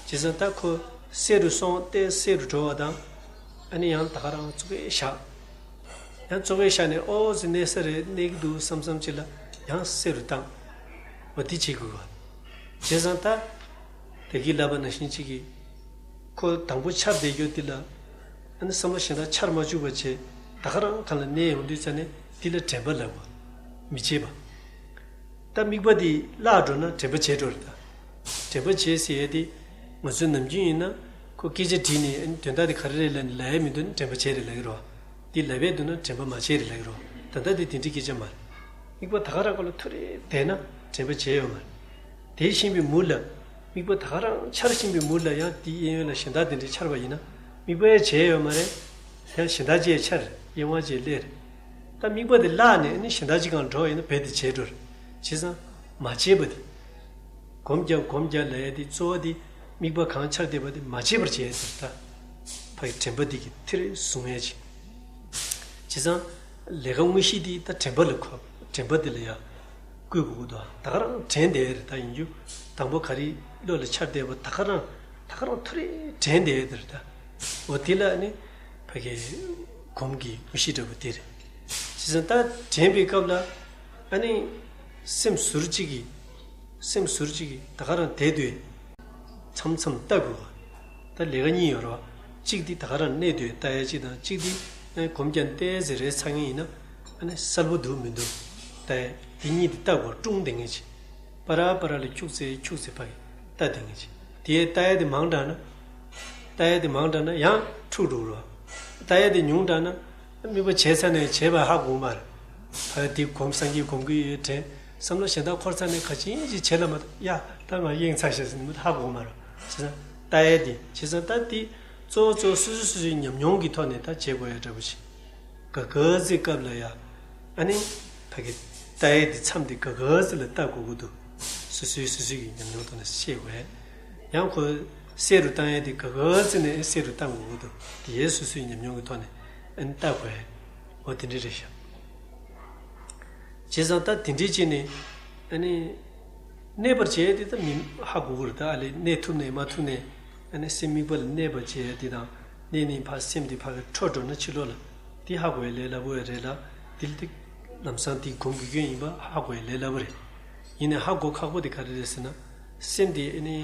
བྱས་ཙང་ད་ཁོ་གསལ་རུ་སོང་སྟེ་གསལ་རུ་འགྲོ་བ་དང་། ཨ་ནི་ཡང་ད་ག་རང་ཙོག་གེ་བཞག་ཡང་ཙོག་གེ་བཞག་ནས་ཨོ་ཙི་གནས་ས་རེད། གནས་ཀྱི་འདུག་བསམ་བསམ་ཅིག་ལ་ཡང་གསལ་རུ་བཏང་། འོ་དེ་བྱེད་དགོས་པ། བྱས་ཙང་ད་དེ་གི་ལབ་པ་ནང་བཞིན་ཅིག་གིས་ཁོ་དང་པོ་འཆར་བསྡད་རྒྱུ་དེ་ལ་ཨ་ནི་བསམ་བློ་གཞན་དག་འཆར་མ་བཅུག་པ་བྱས། ད་ག་རང་སྒང་ལ་གནས་ཡོང་དུས་ཙ་ནས་དེ་ལ་དྲན་པ་ལབ་དགོས། མི་བརྗེད་པ། ད་དམིགས་པ་དེ་བརླག་འགྲོ་ན་དྲན་པ་བརྗེད་འགྲོ་རེད་ད། དྲན་པ་བརྗེད་ཟེར་ཡས་དེ་ང་ཚོའི་ནམ་རྒྱུན་ཡིན་ན་ཁོ་སྐད་ཆ་དྲིས་ནས་ཨ་ནི་དོན་དག་དེ་ག་རེ་རེད་ལབ་ནས་ལབ་ཡ་མི་འདུག་ན་དྲན་པ་བརྗེད་རེད་ལབ་ཀྱི་རེད་བ། དེ་ལབ་ཡས་འདུག་ན་དྲན་པ་མ་བརྗེད་རེད་ལབ་ཀྱི་རེད་བ། ད་ལྟ་དེ་དེ་འདྲའི་སྐད་ཆ་མ་རེད། དམིགས་པ་ད་ག་རང་སྒང་ལ་ཐུག་རེ་བསྡད་ན་དྲན་པ་བརྗེད་ཡོད་མ་རེད། དེ་བཞིན་པའི་མུ་ལ། དམིགས་པ་ད་ག་རང་འཆར་བཞིན་པའི་མུ་ལ་ཡང་དེའི་གཡས་གཡོན་ལ་གཞན་དག་དེ་འདྲའི་འཆར་བ་ཡིན་ན། དམིགས་པ་ཡང་བརྗེད་ཡོད་མ་རེད། ཡང་གཞན་དག་ཅིག་ཡང་འཆར། གཡེང་བ་ཅིག་སླེབས་རེད། ད་དམིགས་པ་དེ་བརླག་ནས་ནི་གཞན་དག་ཅིག་སྒང་འགྲོ་ཡིན་ན་རྦད་དེ་བརྗེད་འགྲོ་རེད། བྱས་ཙང་མ་བརྗེད་པ་དེ། སྒོམ་རྒྱག་སྒོམ་རྒྱག་ལབ་ཡ་དེ་གཙོ་བོ་དེ་དམིགས་པ་གང་འཆར་བསྡད་པ་དེ་མ་བརྗེད་པར་བྱས་ཟེར་ད། ཕ་གི་དྲན་པ་འདི་གི་མཐིལ་བཟུང་ཡ་ཅིག་བྱས་ཙང་ལས་ཀ་དངོས་གཞི་འདི་ད་དྲན་པ་ལ་གོ། དྲན་པ་འདི་ལ་ཡ་བསྐུལ་དགོས་ཀྱི་འདུག་ད་ག་རང་དྲན་བསྡད་ཡ་རེད། ད་ཡིན་རྒྱུ་དང་པོ་ག་རེ་བློ་ལ་འཆར་བསྡད་པ་ད་ག་རང་ད་ག་རང་ཐུག་རེ་དྲན་བསྡད་ཡ་དེ་རེད་ད། འོ་དེ་ལ་ནི་ཕ་གི་སྒོམ་གྱི་དངོས་གཞི་འདྲ་པོ་དེ་རེད། བྱས་ཙང་ད་དྲན་པའི་སྐབས་ལ་ཨ་ནི་སེམས་ཟུར་གཅིག་གིས། སེམས་ཟུར་གཅིག་གིས་ད་ག་རང་བསྡད་དུས་མཚམས་མཚམས་ལྟ་དགོས་པ། ད་ལས་ཀ་གཉིས་ཡོད་རེད་བ། གཅིག་འདི་ད་ག་རང་གནས་དུས་ལྟ་ཡ་གཅིག་དང་། གཅིག་འདི་ཨ་ནི་སྒོམ་རྒྱག་ཏོག་ཙམ་རེ་ཚ་མཁན་ཡིན་ན་ཨ་ནི་གསལ་པོ་འདུག་མི་འདུག་ལྟ་ཡ། འདི་གཉིས་འདི་ལྟ་དགོས། ཀྲུང་བསྡད་མཁན་ཅིག་པ་ར་པ་ར་ལ་འཁྱུག་ཙེ་འཁྱུག་ཙེ་ཕ་གི་ལྟ་བསྡད་མཁན་ཅིག་དེ་ལྟ་ཡ་དེ་མང་དྲགས་ན། ལྟ་ཡ་དེ་མང་དྲགས་ན་ཡང་འཁྲུག་འགྲོ་གི་རེད་བ། ལྟ་ཡ་དེ་ཉུང་དྲགས་ན། དམིགས་པ་བྱས་ཚར་ནས་བྱས་པ་ཧ་གོ་གི་མ་རེད། ཕ་གི་འདི་སྒོམ་སངས་རྒྱས་སྒོམ་གྱི་ཡོད་དྲན། བསམ་བློ་གཞན་དག་འཁོར་ཚར་ནས་ག་ཅིན་ཅིག་བྱེད་ལ་མ་གཏོགས་ཡ་ད་ང་གཡེང་ཚར་ཤག་ཟེར་ནས་མི་ཧ་གོ་གི་མ་རེད། བྱས་ཙང་ལྟ་ཡ་དེ། བྱས་ཙང་ད་འདི་གཙོ་བོ་གཙོ་བོ་སོ་སོ་སོ་སོའི་ཉམས་མྱོང་གི་ཐོག་ནས་ད་བྱེད་དགོས་ཡ་འདྲ་པོ་ཞིག་ག་ག་ཚོད་སྐབས་ལ་ཡ། ཨ་ནི་ཕ་གི་ལྟ་ཡ་དེ་མཚམས་དེ་ག་ག་ཚོད་ལ་ལྟ་དགོས་ཀྱི་འདུག་སོ་སོའི་སོ་སོའི་གི་ཉམས་མྱོང་ཐོག་ནས་ཤེས་དགོས་ཡ། ཡང་ཁོ་གསལ་རུ་བཏང་ཡ་དེ་ག་ག་ཚོད་ནས་གསལ་རུ་བཏང་དགོས་ཀྱི་འདུག་དེ་ཡའི་སོ་སོའི་ཉམས་མྱོང་གི་ཐོག་ནས་ཨ་ནི་ལྟ་དགོས་ཡ། འོ་དེ་འདྲ་རེད་ཤག་བྱས་ཙང་ད་དེ་འདྲའི་ཅིག་ནི་ཨ་ནི་གནས་པར་བྱས་ཏེ་ད་མི་ཧ་གོ་གི་རེད། ད་ཨ་ལས་གནས་ཐུབ་ནས་མ་ཐུབ་ནས་ཨ་ནི་སེམས་དམིགས་པ་ལ་གནས་པར་བྱས་ཏེ་དང་། གནས་ནས་ཕར་སེམས་དེ་ཕར་འཕྲོ་འགྲོ་ན་ཕྱི་ལོགས་ལ་དེ་ཧ་གོ་ཡ་ལས་སླ་པོ་ཡ་རེད་ལ། དེ་ལ་དེ་ལམ་སང་དེ་སྒོམ་དགོས་རྒྱུ་ཡིན་པ་ཧ་གོ་ཡ་ལས་སླ་པོ་རེད། ཡིན་ནའི་ཧ་གོ་ཁག་པོ་དེ་ག་རེ་རེད་ཟེར་ན། སེམས་དེ་ཨ་ནི་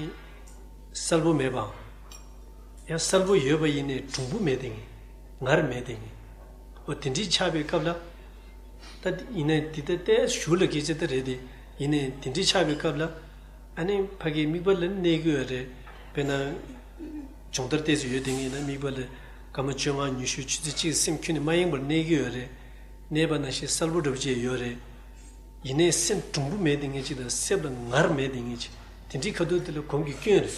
གསལ་པོ་མེད་པའམ། ཡང་གསལ་པོ་ཡོད་པ་ཡིན་ནའི་གྲུང་པོ་མེད་དེ་ངེས། ངར་མེད་དེ་ངེས། འོ་དེ་འདྲའི་ཆགས་པའི་སྐབས་ལ། ད་ཡིན་ནའི་འདི་ལྟ་ལྟའི་གཞུག་ལ་སྐད་ཆ་ད་རེད་དེ། ཡིན་ནའི་དེ་འདྲའི་ཆགས་པའི་སྐབས་ལ། ཨ་ནི་ཕ་གིའི་དམིགས་པ་ལ་གནས་ཀྱི་ཡོད་རེད། དཔེར་ན། སྦྱོང་བརྡར་ཏོག་ཙམ་ཡོད་དེ་ངེས་ན་དམིགས་པ་ལ་སྐར་མ་བཅོ་ལྔ་ཉི་ཤུ་ཆུ་ཚོད་གཅིག་སེམས་ཁྱོན་ནས་མ་གཡེང་བར་གནས་ཀྱི་ཡོད་རེད། གནས་པ་ནང་བཞིན་གསལ་པོ་འདྲ་པོ་ཅིག་ཡོད་རེད། ཡིན་ནའི་སེམས་གྲུང་པོ་མེད་དེ་ངེས་ཅིག་དང་སེམས་ལ་ངར་མེད་དེ་ངེས་ཅིག་དེ་འདྲའི་ཁ་ཐུག་དེ་ལ་སྒོམ་གྱི་སྐྱོན་རེད།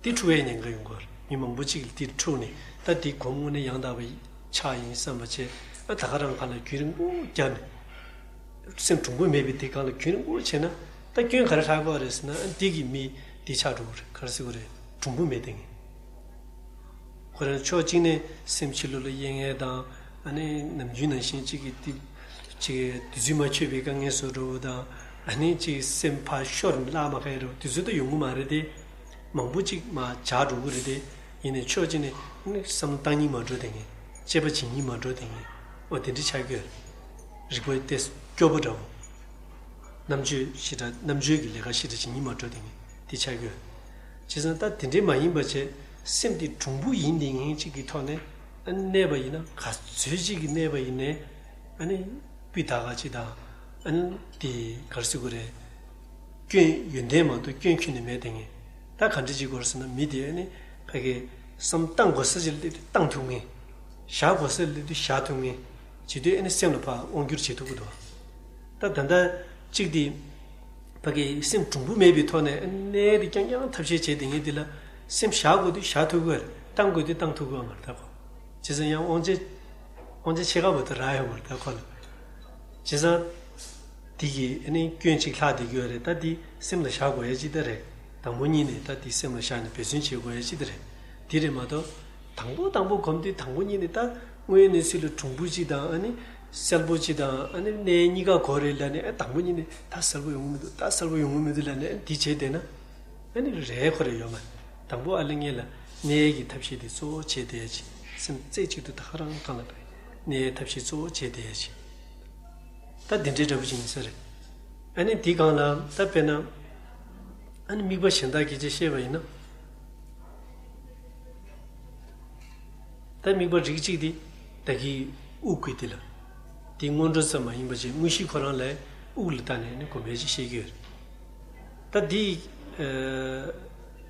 དེ་འཁྲུག་པའི་ཉེན་ཁ་ཡོང་གི་རེད། མི་མང་པོ་ཅིག་ལ་དེ་འཁྲུག་ནས་ད་དེ་སྒོམ་དངོས་གནས་ཡང་དག་པའི་ཆ་ཡིན་བསམ་པ་བྱས། ཨ་ད་ག་རང་ཁ་ལ་རྒྱུན་རིང་པོ་བརྒྱབ་ནས། སེམས་གྲུང་པོ་མེད་པའི་དེ་སྒང་ལ་རྒྱུན་རིང་པོ་བྱས་ན་ད་སྐྱོན་ག་རེ་ལྷག་གི་རེད་ཟེར་ན། ཨ་འདི་གི་མི་འདི་ཆགས་འགྲོ་གི་རེད། ག་རེ་ཟེར་དགོས་རེད། གྲུང་པོ་མེད་དེ་ངེས། ཁོ་རང་ཕྱོགས་གཅིག་ནས་སེམས་ཕྱི་ལོགས་ལ་གཡེང་ཡས་དང་། ཨ་ནི་ནམ་རྒྱུན་ནང་བཞིན་གཅིག་གི་དེ་གཅིག་དུས་ཚོད་མ་ཆོད་པའི་དཀའ་ངལ་བཟོ་འགྲོ་བ་དང་། ཨ་ནི་གཅིག་སེམས་ཕར་ཤོར་ནས་བརླག་མ་ཁ་ཡ་རེད། དུས་ཚོད་ད་ཡོང་གི་མ་རེད་དེ། མང་པོ་གཅིག་མར་འཇགས་འགྲོ་གི་རེད་དེ། ཡིན་ནའི་ཕྱོགས་གཅིག་ནས་ཨ་ནི་བསམ་བློ་བཏང་སྙིང་མ་འདོར་བསྡད་མཁན། དཔྱད་པ་བྱེད་སྙིང་མ་འདོར་བསྡད་མཁན། འོ་དེ་འདྲ་ཆགས་ཀྱི་ཡོད་རེད། རིག་པ་དེ་སྐྱོ་པོ་འདྲ་བོ། རྣམ་དཔྱོད་ཞེ་དྲག་རྣམ་དཔྱོད་ཀྱི་ལས་ཀ་ཞེ་དྲག་བྱེད་སྙིང་མ་འདོར་བསྡད་མཁན་དེ་ཆགས་ཀྱི་ཡོད། བྱས་ཙང་ད་དེ་འདྲའི་མ་ཡིན་པ་བྱས། སེམས་དེ་གྲུང་པོ་ཡིན་བསྡད་མཁན་གཅིག་གི་ཐོག་ནས་ཨ་ནི་གནས་པ་ཡིན་ན། ག་ཚོད་ཅིག་གི་གནས་པ་ཡིན་ནའི་ཨ་ནི་སྤུས་དག་ག་ཅིག་དང་། ཨ་ནི་དེ་ག་རེ་ཟེར་དགོས་རེད། སྐྱོན་ཡོན་ཏན་མ་གཏོགས་སྐྱོན་ཁྱོན་ནས་མེད་བསྡད་མཁན། ད་ག་འདྲ་ཅིག་དགོས་རེད་ཟེར་ན། མི་དེ་ཨ་ནི་ཕ་གི་བསམ་བཏང་དགོས་ས་ཅིག་སླེབས་དུས་བཏང་ཐུབ་མཁན། བཞག་དགོས་ས་སླེབས་དུས་བཞག་ཐུབ་མཁན་བྱེད་དུས། ཨ་ནི་སེམས་ལ་ཕར་དབང་བསྒྱུར་བྱེད་ཐུབ་ཀྱི་འདུག་ད་ད་ལྟ་གཅིག་དེ་ཕ་གི་སེམས་གྲུང་པོ་མེད་པའི་ཐོག་ནས་གནས་དེ་རྐྱང་རྐྱང་ཐབས་ཤེས་བྱས་བསྡད་མཁན་དེ་ལ། སེམས་བཞག་དགོས་དུས་བཞག་ཐུབ་ཀྱི་རེད། བཏང་དགོས་དུས་བཏང་ཐུབ་ཀྱི་མ་རེད། ད་ཁོ་བྱས་ཙང་ཡང་དབང་ཆ་དབང་ཆ་ཕྱེད་ཀ་བར་དུ་རག་ཡོད་མ་རེད། ད་ཁོ་ལ། བྱས་ཙང་དེ་གི་ཨ་ནི་སྐྱོན་གཅིག་ལྷག་བསྡད་ཀྱི་ཡོད་རེད། ད་དེ་སེམས་ལ་བཞག་དགོས་ཡ་ཅིག་ད་རེད། དང་པོ་ཉིད་ནས་ད་དེ་སེམས་ལ་བཞག་ནས་འབད་བརྩོན་བྱེད་དགོས་ཡ་ཅིག་ད་རེད། དེ་རེད་མ་གཏོགས། དང་པོ་དང་པོ་གོམས་དུས་དང་པོ་ཉིད་ནས་ད་དངོས་ཡོད་གནས་ཚུལ་ལ་གྲུང་པོ་ཅིག་དང་། ཨ་ནི་གསལ་པོ་ཅིག་དང་། ཨ་ནི་གནས་གཉིས་ཀ་དགོས་རེད་ལབ་ནས། ཨ་དང་པོ་ཉིད་ནས་ད་གསལ་པོ་ཡོང་གི་མི་འདུག་ད་གསལ་པོ་ཡོང་གི་མི་འདུག་ལབ་ནས། ཨ་ནི་དེ་བྱས་བསྡད་ན་ཨ་ནི་རེད། ཁོ་རེ་ཡོད་མ་རེད། དང་པོ་ཨ་ལེ་ངེད་ལ་གནས་ཀྱི་ཐབས་ཤེས་དེ་གཙོ་བོ་བྱས་བསྡད་ཡ་ཅིག་སེམས་རྩེ་གཅིག་ཏུ་ད་ག་རང་གང་ལ་བས་གནས་ཐབས་ཤེས་གཙོ་བོ་བྱས་བསྡད་ཡ་ཅིག་ད་དེ་འདྲའི་འདྲ་པོ་ཅིག་ཡིན་ས་རེད། ཨ་ནི་དེའི་སྒང་ལ་ད་དཔེར་ན། ཨ་ནི་དམིགས་པ་གཞན་དག་སྐད་ཆ་བཤད་པ་ཡིན་ན། ད་དམིགས་པ་རིགས་གཅིག་དེ་ད་གིན་དབུགས་ཀྱི་དེ་ལ། དེ་སྔོན་འགྲོ་ཙམ་མ་ཡིན་པ་བྱས། དངོས་གཞི་ཁོ་རང་ལ་དབུགས་ལ་བལྟས་ནས་ནི་གོམས་པ་ཅིག་བཤད་ཀྱི་ཡོད་རེད། ད་དེའི་ཨ་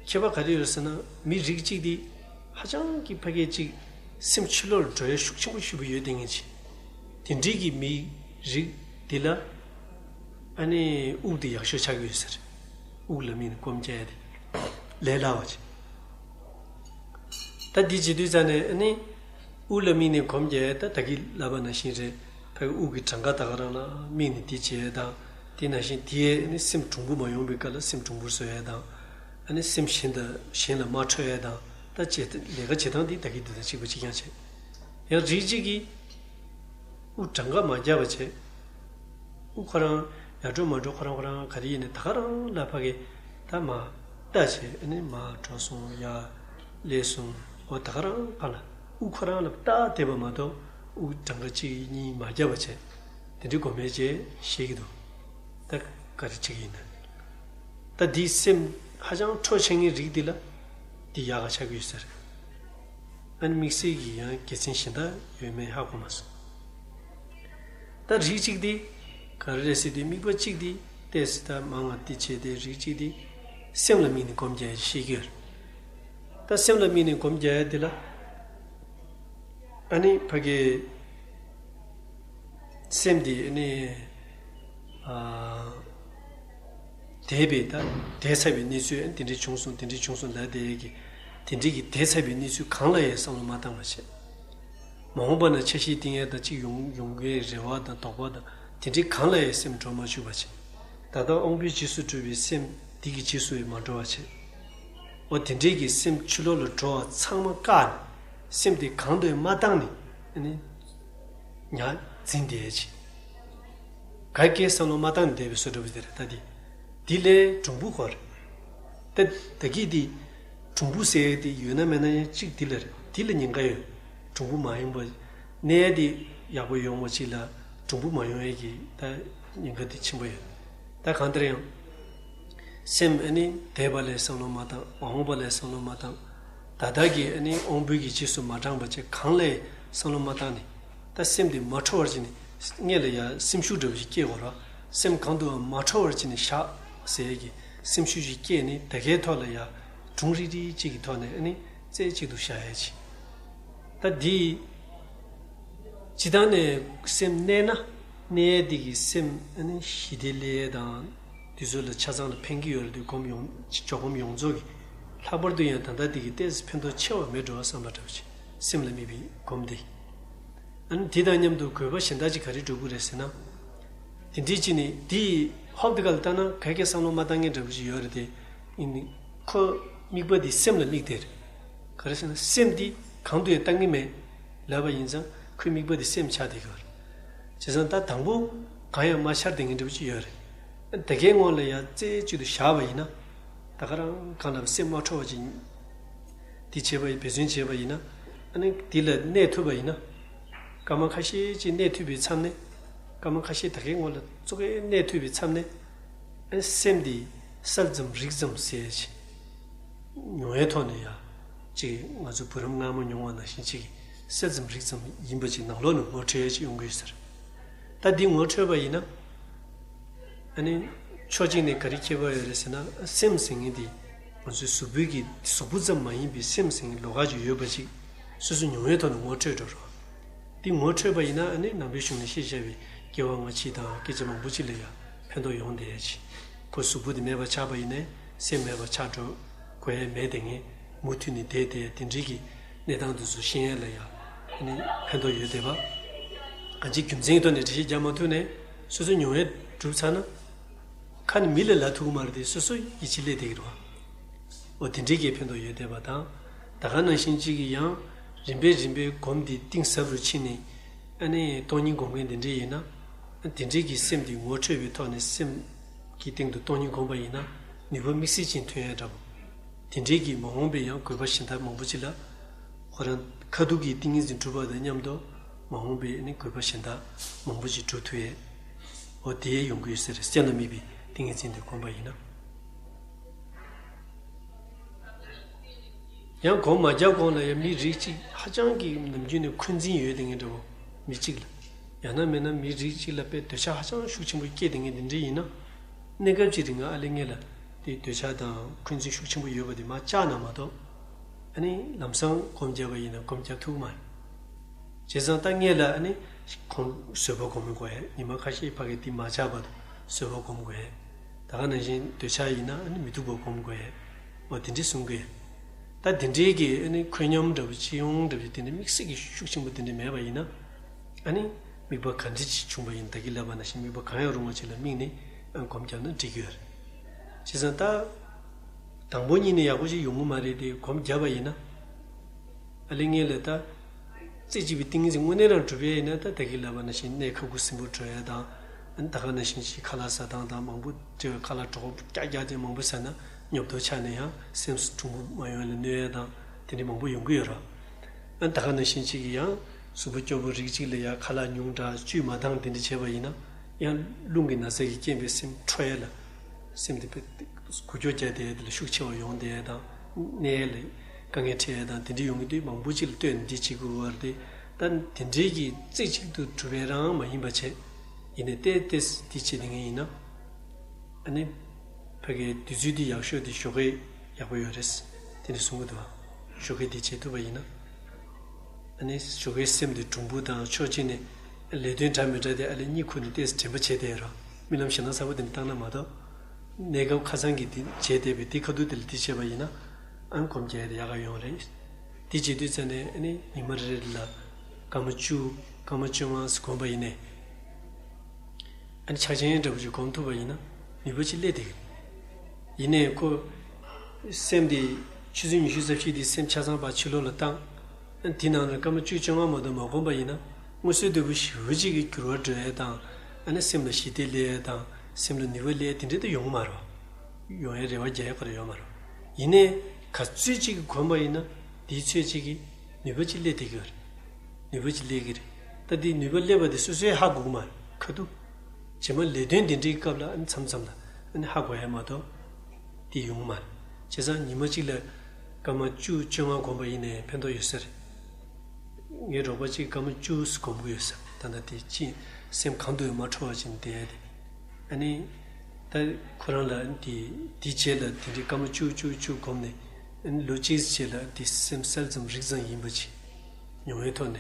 ཁྱད་པར་ག་རེ་ཡོད་ཟེར་ན། མི་རིགས་གཅིག་དེ་ཧ་ཅང་གི་ཕ་གི་ཅིག་སེམས་ཕྱི་ལོགས་ལ་འགྲོ་ཡ་ཤུགས་ཆེན་པོ་ཞེ་པོ་ཡོད་བསྡད་མཁན་ཅིག་དེ་འདྲའི་གི་མི་རིགས་དེ་ལ་ཨ་ནི་དབུགས་དེ་ཡག་ཤོས་ཆགས་ཀྱི་ཡོད་ཟེར། དབུགས་ལ་དམིགས་ནས་སྒོམ་རྒྱག་ཡ་དེ་ལས་སླ་བ་ཅིག་ད་འདི་བྱེད་དུས་ཙ་ནས་ཨ་ནི་དབུགས་ལ་དམིགས་ནས་སྒོམ་རྒྱག་ཡ། ད་ད་གིན་ལབ་པ་ནང་བཞིན་རེད། ཕ་གི་དབུགས་ཀྱི་གྲངས་ཀ་ད་ག་རང་ལ་དམིགས་ནས་འདི་བྱེད་ཡ་དང་། དེ་ནང་བཞིན་དེ་ཨ་ནི་སེམས་གྲུང་པོ་མ་ཡོང་བའི་སྐབས་ལ་སེམས་གྲུང་པོར་བཟོ་ཡ་དང་། ཨ་ནི་སེམས་གཞན་དང་གཞན་ལ་མ་འཕྲོད་ཡ་དང་། ད་བྱེད་ལས་ཀ་བྱེད་སྟངས་འདི་ད་གིན་འདི་དང་གཅིག་པ་གཅིག་རྐྱང་བྱེད། ཡང་རིགས་གཅིག་གིས་དབུགས་གྲངས་ཀ་མ་བརྒྱབ་པ་བྱས། དབུགས་ཁོ་རང་ཡར་འགྲོ་མར་འགྲོ་ཁོ་རང་ཁོ་རང་ག་རེ་ཡིན་ནའི་ད་ག་རང་ལ་ཕ་གི་ད་མར་ལྟ་བྱས། ཨ་ནི་མར་འགྲོ་སོང་། ཡར་སླེབས་སོང་། འོ་ད་ག་རང་ག་ལ་དབུགས་ཁོ་རང་ལ་ལྟ་བསྡད་པ་མ་གཏོགས། དབུགས་གྲངས་ཀ་གཅིག་གཉིས་མ་བརྒྱབ་པ་བྱས། དེ་འདྲའི་སྒོམ་པ་བྱས་བཤད་ཀྱི་འདུག་ད་ག་རེ་བྱེད་ཀྱི་ཡིན་ན། ད་འདིའི་སེམས་ཧ་ཅང་འཕྲོ་ཆེ་མཁན་རིགས་འདི་ལ་འདི་ཡག་ག་ཆགས་ཀྱི་ཡོད་ཟེར། ཨ་ནི་དམིགས་བསལ་གྱི་ཡང་དགེ་མཚན་གཞན་དག་ཡོད་མེད་ཧ་གོ་མ་སོང་། ད་རིགས་གཅིག་འདི་ག་རེ་རེད་ཟེར་དུས། དམིགས་པ་གཅིག་འདི་ཏོག་ཙམ་ད་མང་བ་འདི་བྱས་ཏེ། རིགས་གཅིག་འདི་སེམས་ལ་དམིགས་ནས་སྒོམ་རྒྱག་ཡ་ཞིག་ཤེས་ཀྱི་ཡོད་རེད། ད་སེམས་ལ་དམིགས་ནས་སྒོམ་རྒྱག་ཡ་འདི་ལ་ཨ་ནི་ཕ་གི་སེམས་འདི་ནི་ཨ་འདས་པའི་ད་འདས་ཚར་བའི་གནས་ཚུལ་དེ་འདྲ་བྱུང་སོང་། དེ་འདྲ་བྱུང་སོང་ལབ་བསྡད་ཡས་ཀྱི། དེ་འདྲའི་གི་འདས་ཚར་བའི་གནས་ཚུལ་གང་ལ་ཡང་བསམ་བློ་མ་བཏང་བ་བྱས། མ་འོངས་པ་ན་ཆ་ཤས་གཏིང་ཡས་དང་གཅིག་ཡོང་ཡོང་གི་རེ་བ་དང་དོགས་པ་དང་། དེ་འདྲའི་གང་ལ་ཡང་སེམས་འགྲོ་མ་བཅུག་པ་བྱས། ད་ལྟ་དབང་པོའི་རྗེས་སུ་གྲུབ་པའི་སེམས་འདི་གི་རྗེས་སུ་ཡང་མ་འགྲོ་བ་བྱས། འོ་དེ་འདྲའི་གི་སེམས་ཕྱི་ལོགས་ལ་འགྲོ་བ་ཚང་མ་བཀག་ནས། སེམས་དེ་གང་དུ་ཡང་མ་བཏང་ནས་ཨ་ནི་ཉར་འཛིན་བསྡད་ཅིག་ག་གེ་བསམ་བློ་མ་བཏང་ནས་བསྡད་པའི་བཟོ་འདྲ་པོ་དེ་རེད། ད་འདི་འདི་ལས་གྲུང་པོ་ཁོ་རེད། ད་ད་གི་འདི་གྲུང་པོ་ཟེར་ཡས་དེ་ཡོད་ན་མེད་ན་ཡང་གཅིག་འདི་ལ་རེད། འདི་ལ་ཉེན་ཁ་ཡོད། གྲུང་པོ་མ་ཡིན་པ། གནས་དེ་ཡག་པོ་ཡོང་བ་ཅིག་ལ་གྲུང་པོ་མ་ཡོང་ཡས་ཀྱི་ད་ཉེན་ཁ་དེ་ཆེན་པོ་ཡོད། ད་གང་ལྟར་ཡང་སེམས་ཨ་ནི་འདས་པ་ལ་བསམ་བློ་མ་བཏང་། མ་འོངས་པ་ལ་བསམ་བློ་མ་བཏང་། ད་ལྟ་གི་ཨ་ནི་དབང་པོའི་གི་རྗེས་སུ་མ་འབྲངས་པ་བྱས། གང་ལ་བསམ་བློ་མ་བཏང་ནས། ད་སེམས་དེ་མ་འཕྲོ་བར་བྱས་ནས། སྔོན་ལ་ཡ་སེམས་ཤུགས་འདྲ་བོ་ཞིག་སྐྱེ་དགོས་ར། སེམས་གང་དུའང་མ་འཕྲོ་བར་བྱས་ནས་བཞག་ཟེར་ཡས་ཀྱི་སེམས་ཤུགས་ཤིག་སྐྱེས་ནས། ད་གའི་ཐོག་ལ་ཡ་གྲུང་རིག་རིག་ཅིག་གི་ཐོག་ནས་ཨ་ནི་རྩེ་གཅིག་ཏུ་བཞག་ཡས་ཅིག་ད་འདི་སྤྱིར་བཏང་ནས་སེམས་གནས་ན། གནས་ཡས་འདི་གི་སེམས་ཨ་ནི་ཞི་བདེ་སླེབས་ཡས་དང་། དུས་ཚོད་ལ་ཆ་ཚང་ལ་ཕན་གྱི་ཡོད་རེད་དེ། སྒོམ་ཡོངས་འཇོག་སྒོམ་ཡོངས་རྫོགས་ཀྱི། ལྷག་པར་དུ་ཡང་ད་ལྟ་འདི་གི་ཏོག་ཙམ་ཕན་ཐོགས་ཆེ་བ་མེད་འགྲོ་བསམ་པ་འདྲ་བོ་ཞིག་སེམས་ལ་དམིགས་པའི་སྒོམ་འདི། ཨ་ནི་དེ་དང་མཉམ་དུ་དགོས་པ་གཞན་དག་ཅིག་ག་རེ་འགྲོ་གི་རེད་ཟེར་ན། དེ་འདྲའི་ཅིག་ནི་འདི་ཧོབ་དེ་ག་ལ་ལྟ་ན་ག་གེ་བསམ་བློ་མ་བཏང་མཁན་འདྲ་བོ་ཞིག་ཡོད་རེད་དེ། ཡིན་ནི་ཁོ་དམིགས་པ་འདི་སེམས་ལ་དམིགས་ཏེ་རེད། ག་རེ་ཟེར་ན་སེམས་འདི་ གང་དུ་ཡང་བཏང་གི་མེད་ལབ་པ་ཡིན་ཙང་ཁོའི་དམིགས་པ་དེ་སེམས་ཆགས་བསྡད་ཀྱི་ཡོད་རེད། བྱས་ཙང་ད་དང་པོ་གང་ཡང་མ་འཆར་བསྡད་མཁན་འདྲ་པོ་ཅིག་ཡོད་རེད། ད་གའི་སྔོན་ལ་ཡང་རྩེ་གཅིག་ཏུ་བཞག་པ་ཡིན་ན། ད་ག་རང་གང་ལ་སེམས་མ་འཕྲོ་བ་ཅིག་འདི་བྱས་པ་ཡིན། འབད་བརྩོན་བྱས་པ་ཡིན་ན། ཨ་ནི་འདི་ལ་གནས་ཐུབ་པ་ཡིན་ན། སྐར་མ་ཁ་ཤས་ཅིག་གནས་ཐུབ་པའི་མཚམས་ནས། སྐར་མ་ཁ་ཤས་ད་གའི་སྔོན་ལ་ཙོག་གེ་གནས་ཐུབ་པའི་མཚམས་ནས། ཨ་ནི་སེམས་འདི་གསལ་ཙམ་རིག་ཙམ་ཟེར་ཅིག་མྱོང་བའི་ཐོག་ནས་ཡ། ཅིག་ང་ཚོ་བུ་རམ་མངར་མོ་མྱོང་བ་ནང་བཞིན་ཅིག་གསལ་ཙམ་རིག་ཙམ་ཡིན་པ་ཅིག་ནང་ལོགས་ནས་ངོ་འཕྲོད་ཡ་ཅིག་ཡོང་གི་ཡོད་ཟེར། ད་འདི་ངོ་འཕྲོད་པ་ཡིན་ན། ཨ་ནི། ཕྱོགས་གཅིག་ནས་ག་རེ་ཁྱད་པར་ཡོད་རེད་ཟེར་ན། སེམས་ཟེར་མཁན་དེ། ང་ཚོའི་གཟུགས་པོའི་གི་གཟུགས་པོ་ཙམ་མ་ཡིན་པའི་སེམས་ཟེར་མཁན་ལོགས་ཀ་ཅིག་ཡོད་པ་ཅིག་སོ་སོ་མྱོང་བའི་ཐོག་ནས་ངོ་འཕྲོད་འགྲོ་རོགས། འདི་ངོ་འཕྲོད་པ་ཡིན་ན། ཨ་ནི་ནང་པའི་གཞུང་ནས་བཤད་བཞག་པའི་སྐྱེ་བ་སྔ་ཕྱི་དང་སྐད་ཆ་མང་པོ་ཅིག་ལ་ཡང་ཕན་ཐོགས་ཡོང་བསྡད་ཡ་ཅིག་ཁོ་གཟུགས་པོ་དེ་མེད་པ་ཆགས་པ་ཡིན་ནའི་སེམས་མེད་པ་ཆགས་འགྲོ་དགོས་ཡ་མེད་དེ། ངས་མུ་མཐུད་ནས་བསྡད་དེ་དེ་འདྲའི་གི་གནས་སྟངས་དེ་ཚོ་ཤེས་ཡ་ལ་ཡང་ཨ་ནི་ཕན་ཐོགས་ཡོད་བསྡད་པ། གང་ཅིའི་རྒྱུ་མཚན་གྱི་ཐོག་ནས་འགྲེལ་བཤད་རྒྱག་མ་ཐུབ་ནའི་སོ་སོའི་མྱོང་བས་གྲུབ་ཚར་ན། ཁ་ནས་མི་ལ་ལབ་ཐུབ་ཀྱི་མ་རེད་དེ། སོ་སོ་ཡིད་ཆེས་སླེབས་བསྡད་ཀྱི་རེད་བ། འོ་དེ་འདྲའི་གི་ཕན་ཐོགས་ཡོད་བསྡད་པ་དང་། ད་ག་ནང་བཞིན་གཅིག་གི་ཡང་རིམ་པས་རིམ་པས་སྒོམ་འདི་གཏིང་ཟབ་རུ་ཕྱིན་ནས། ཨ་ནི་སྟོང་ཉིད་སྒོམ་མཁན་དེ་འདྲ་ཡིན་ན། དེ་འདྲའི་གི་སེམས་འདི་ངོ་འཕྲོད་པའི་ཐོག་ནས་སེམས་ཀྱི་སྟེང་དུ་སྟོང་ཉིད་སྒོམ་པ་ཡིན་ན་ནུས་པ་དམིགས་བསལ་ཅན་ཐོན་ཡ་འདྲ་པོ། དེ་འདྲའི་གི་མ་འོངས་པའི་ཡང་དགོས་པ་གཞན་དག་མང་པོ་ཅིག་ལ། ཁོ་རང་ཁ་ཐུག་གི་ཏིང་ངེ་འཛིན་གྲུབ་པ་དང་མཉམ་དུ་མ་འོངས་པའི་ནི་དགོས་པ་གཞན་དག་མང་པོ་ཅིག་གྲུབ་ཐུབ་ཡས། འོ་དེ་ཡོང་གི་ཡོད་ས་རེད། སེམས་ལ་དམིགས་པའི་ཏིང་ངེ་འཛིན་དེ་སྒོམ་པ་ཡིན་ན། ཡང་སྒོམ་མ་རྒྱག་གོང་ལ་ཡང་མི་རིགས་གཅིག་ཧ་ཅང་གི་ནམ་རྒྱུན་ནས་འཁོན་འཛིན་ཡོད་དེ་ངེས་འདྲ་བོ། མི་གཅིག་ལ། ཡང་ན་མིན་ན་མི་རིགས་གཅིག་ལ་དཔེ་འདོད་ཆགས་ཧ་ཅང་ཤུགས་ཆེན་པོ་སྐྱེས་དེ་ངེས་དེ་འདྲ་ཡིན་ན། གནས་སྐབས་ཅིག་རིང་ཨ་ལེ་ངེད་ལ་དེ་འདོད་ཆགས་དང་འཁོན་འཛིན་ཤུགས་ཆེན་པོ་ཡོད་པ་དེ་མར་བཅག་ན་མ་གཏོགས། ཨ་ནི་ལམ་སང་སྒོམ་བརྒྱབ་པ་ཡིན་ན་སྒོམ་བརྒྱབ་ཐུབ་མ་རེད། བྱས་ཙང་ད་ངེད་ལ་ཨ་ནི་ཁོང་བཟོད་པ་སྒོམ་དགོས་ཡ། ཉི་མ་ཁ་ཤས་ཕ་གི་དེ་མ་བཅག་བར་དུ་བཟོད་པ་སྒོམ་དགོས་ཡ། ད་ག་ནང་བཞིན་འདོད་ཆགས་ཡིན་ན་ཨ་ནི་མི་སྡུག་པ་སྒོམ་དགོས་ཡ། འོ་དེ་འདྲས་གསུང་གི། ད་དེ་འདྲའི་གི་ཨ་ནི་འཁོན་ཉམས་འདྲ་བོ་སྤྱི་ཡོངས་འདྲ་བོ་དེ་འདྲ་དམིགས་བསལ་གྱི་ཤུགས་ཆེན་པོ་དེ་འདྲ་མེད་པ་ཡིན་ན། ཨ་ནི་དམིགས་པ་ག་འདྲ་ཅིག་བྱུང་བ་ཡིན། ད་གིན་ལབ་པ་ནང་བཞིན་དམིགས་པ་གང་ཡང་རུང་བ་ཅིག་ལ་དམིགས་ནས་ཨ་སྒོམ་བརྒྱབ་ན་འགྲིག་གི་ཡོད་རེད། བྱས་ཙང་ད་དང་པོ་ཉིད་ནས་ཡག་པོ་ཅིག་ཡོང་གི་མ་རེད་དེ། སྒོམ་བརྒྱབ་པ་ཡིན་ན། ཨ་ལེ་ངེད་ལ་ད། རྩེ་གཅིག་པའི་ཏིང་ངེ་འཛིན་དངོས་གནས་རང་གྲུབ་ཡས་ཡིན་ན། ད་ད་གིན་ལབ་པ་ནང་བཞིན་གནས་ཁ་ཁུ་སིམ་པོ་འགྲོ་ཡས་དང་། ཨ་ནི་ད་ག་ནང་བཞིན་ཅིག་ཁ་ལག་ཟ་སྟངས་དང་མང་པོ་སྤྲད། ཁ་ལག་གྲོད་ཁོག་རྒྱག་རྒྱག་དེ་མང་པོ་ཟ་ན་ཉོབ་ཏོ་ཆགས་ནས་ཡང་སེམས་སུ་གྲུང་པོ་མ་ཡོང་ཡས་ལ་གནོད་ཡས་དང་དེ་འདྲ་མང་པོ་ཡོང་གི་ཡོད་ར། ཨ་ནི་ད་ག་ནང་བཞིན་ཅིག་གིས་ཡང་གཟུགས་པོ་སྐྱོ་པོ་རིགས་གཅིག་ལ་ཡང་ཁ་ལག་ཉུང་དྲགས་བཅུད་མ་འདང་དེ་འདྲ་བྱས་པ་ཡིན་ན། ཡང་རླུང་གི་ན་ཚ་གི་རྐྱེན་པས་སེམས་འཕྲོ་ཡས་ལ། སེམས་དེ་དཔེ་འགུལ་སྐྱོད་རྒྱག་དེ་དེ་ལ་ཤུགས་ཆེ་བ་ཡོང་དེ་དང་། གནས་ལ་དཀའ་ངལ་འཕྲད་དང་དེ་འདྲ་ཡོང་གི་དུས་མང་པོ་ཅིག་ལ་ལྟོས་ནས་འདི་བྱེད་དགོས་པ་རེད། ད་དེ་འདྲའི་གི་རྩེ་གཅིག་ཏུ་གྲུབ་པའི་རང་མ་ཡིན་པ་བྱས། ཡིན་ནའི་ཏོག་ཙམ་འདི་བྱེད་དེ་ངེས་ཡིན་ན། ཨ་ནི། ཕ་གིའི་དུས་ཚོད་འདི་ཡག་ཤོས་འདི་ཞོགས་ཀས་ཡག་པོ་ཡོད་རེད། དེ་འདྲ་གསུང་གི་འདུག་བ། ཞོགས་ཀས་འདི་བྱེད་ཐུབ་པ་ཡིན་ན། ཨ་ནི་ཞོགས་ཀའི་སེམས་དེ་གྲུང་པོ་དང་ཕྱོགས་གཅིག་ནས་ལས་དོན་འདྲ་མི་འདྲ་དེ་ཨ་ལེ་གཉིད་ཁུག་ནས་ཏོག་ཙམ་དྲན་པ་བྱས་བསྡད་ར། རྨི་ལམ་ཞེད་སྣང་ཚ་པོ་དེ་འདྲ་བཏང་ན་མ་གཏོགས། གནས་སྐབས་ཁ་སང་གི་དེ་བྱས་བསྡད་པའི་དེ་ཁ་ཐུག་དེ་ལ་དེ་བྱས་པ་ཡིན་ན། ཨ་ནི་སྒོམ་རྒྱག་ཡ་དེ་ཡག་ག་ཡོང་རེད། དེ་བྱེད་དུས་ཙམ་ནས་ཨ་ནི་ཉི་མ་རེ་རེ་ལ་སྐར་མ་བཅུ། སྐར་མ་བཅོ་ལྔ་ཙམ་སྒོམ་པ་ཡིན་ནའི། ཨ་ནི་ཕྱག་ཆེན་འདྲ་པོ་ཅིག་སྒོམ་ཐུབ་པ་ཡིན་ན་ནུས་པ་ཅིག་སླེབས་བསྡད་ཀྱི་རེད། ཡིན་ནའི་ཁོ་སེམས་དེ་ཆུ་ཚོད་ཉི་ཤུ་རྩ་བཞི་དེ་སེམས་ཆ་ཚང་ཕར་ཕྱི་ལོགས་ལ་བཏང་། ཨ་ནི་དེ་ནང་ལ་སྐར་མ་བཅུ་བཅོ་ལྔ་མ་གཏོགས་མ་སྒོམ་པ་ཡིན་ན། སྔོན་སྲོལ་ལྟ་བུ་ཞེ་པོ་ཅིག་གི་འགྱུར་བ་འགྲོ་ཡས་དང་། ཨ་ནི་སེམས་ལ་ཞི་བདེ་སླེབས་ཡས་དང་། སེམས་ལ་ནུས་པ་སླེབས་ཡས་དེ་འདྲ་ད་ཡོང་གི་མ་རེད་བ། ཡོང་ཡས་རེ་བ་རྒྱག་ཡས་ཁོ་རང་ཡོད་མ་རེད། ཡིན་ནའི་ག་ཚོད་ཅིག་གི་སྒོམ་པ་ཡིན་ན་དེའི་ཚོད་ཅིག་གི་ནུས་པ་ཅིག་སླེབས་བསྡད་ཀྱི་ཡོད་རེད། ནུས་པ་ཅིག་སླེབས་ཀྱི་རེད། ད་དེ་ནུས་པ་སླེབས་པ་དེ་སོ་སོས་ཧ་གོ་གི་མ་རེད། ཁ་ཐུག་རྗེས་མ་ལས་དོན་དེ་འདྲའི་སྐབས་ལ་ཨ་ནི་མཚམས་མཚམས་ལ་ཨ་ནི་ཧ་གོ་ཡ་མ་གཏོགས་དེ་ཡོང་གི་མ་རེད། བྱས་ཙང་ཉི་མ་གཅིག་ལ་སྐར་མ་བཅུ་བཅོ་ལྔ་སྒོམ་པ་ཡིན་ནའི་ཕན་ཐོགས་ཡོད་ས་རེད། ངའི་རོགས་པ་གཅིག་སྐར་མ་བཅུ་སྒོམ་གྱི་ཡོད་ས་རེད། ད་ལྟ་དེ་ཅི་སེམས་གང་དུ་ཡང་མ་འཕྲོ་བ་ཅིག་བསྡད་ཡ་དེ། ཨ་ནི། ད་ཁོ་རང་ལ་དེ་དེའི་རྗེས་ལ་དེ་འདྲའི་སྐར་མ་བཅུ་བཅུ་བཅུ་སྒོམ་ནས། ཨ་ནི་ལོ་གཅིག་རྗེས་ལ་དེ་སེམས་གསལ་ཙམ་རིག་ཙམ་ཡིན་པ་ཅིག་མྱོང་བའི་ཐོག་ནས།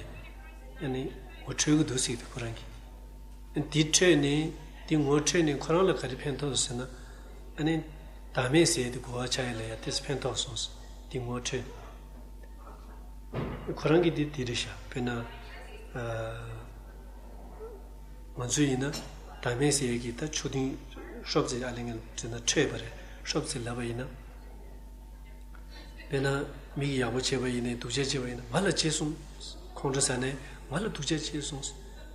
ཨ་ནི་ངོ་འཕྲོད་ཀྱི་འདུག་ཟེར་གྱི་འདུག་ཁོ་རང་གིས། ཨ་ནི་དེ་འཕྲོད་ནས་དེ་ངོ་འཕྲོད་ནས་ཁོ་རང་ལ་ག་རེ་ཕན་ཐོགས་ཟེར་ན། ཨ་ནི་བདག་མེད་ཟེར་དེ་གོ་བ་ཆགས་ཡ་ལ་ཡ་ཏོག་ཙམ་ཕན་ཐོགས་སོང་ཟེར། དེ་ངོ་འཕྲོད། ཁོ་རང་གིས་དེ་དེ་རེད་ཤག་དཔེར་ན། ཨ། ང་ཚོ་ཡིན་ན་བདག་མེད་ཟེར་ཡས་ཀྱི་ད་ཆོས་དོན་ཤོབ་ཙེ་ཨ་ལེ་ངན་ཟེར་ན་འཕྲོད་པ་རེད། ཤོབ་ཙེ་ལབ་པ་ཡིན་ན། དཔེར་ན། མི་གིས་ཡག་པོ་བྱས་པ་ཡིན་ནའི་སྡུག་ཅག་བྱས་པ་ཡིན་ན་ང་ལ་བྱས་སོང་། ཁོང་ཁྲོ་ཟ་ནས་ང་ལ་སྡུག་ཅག་བྱས་སོང་།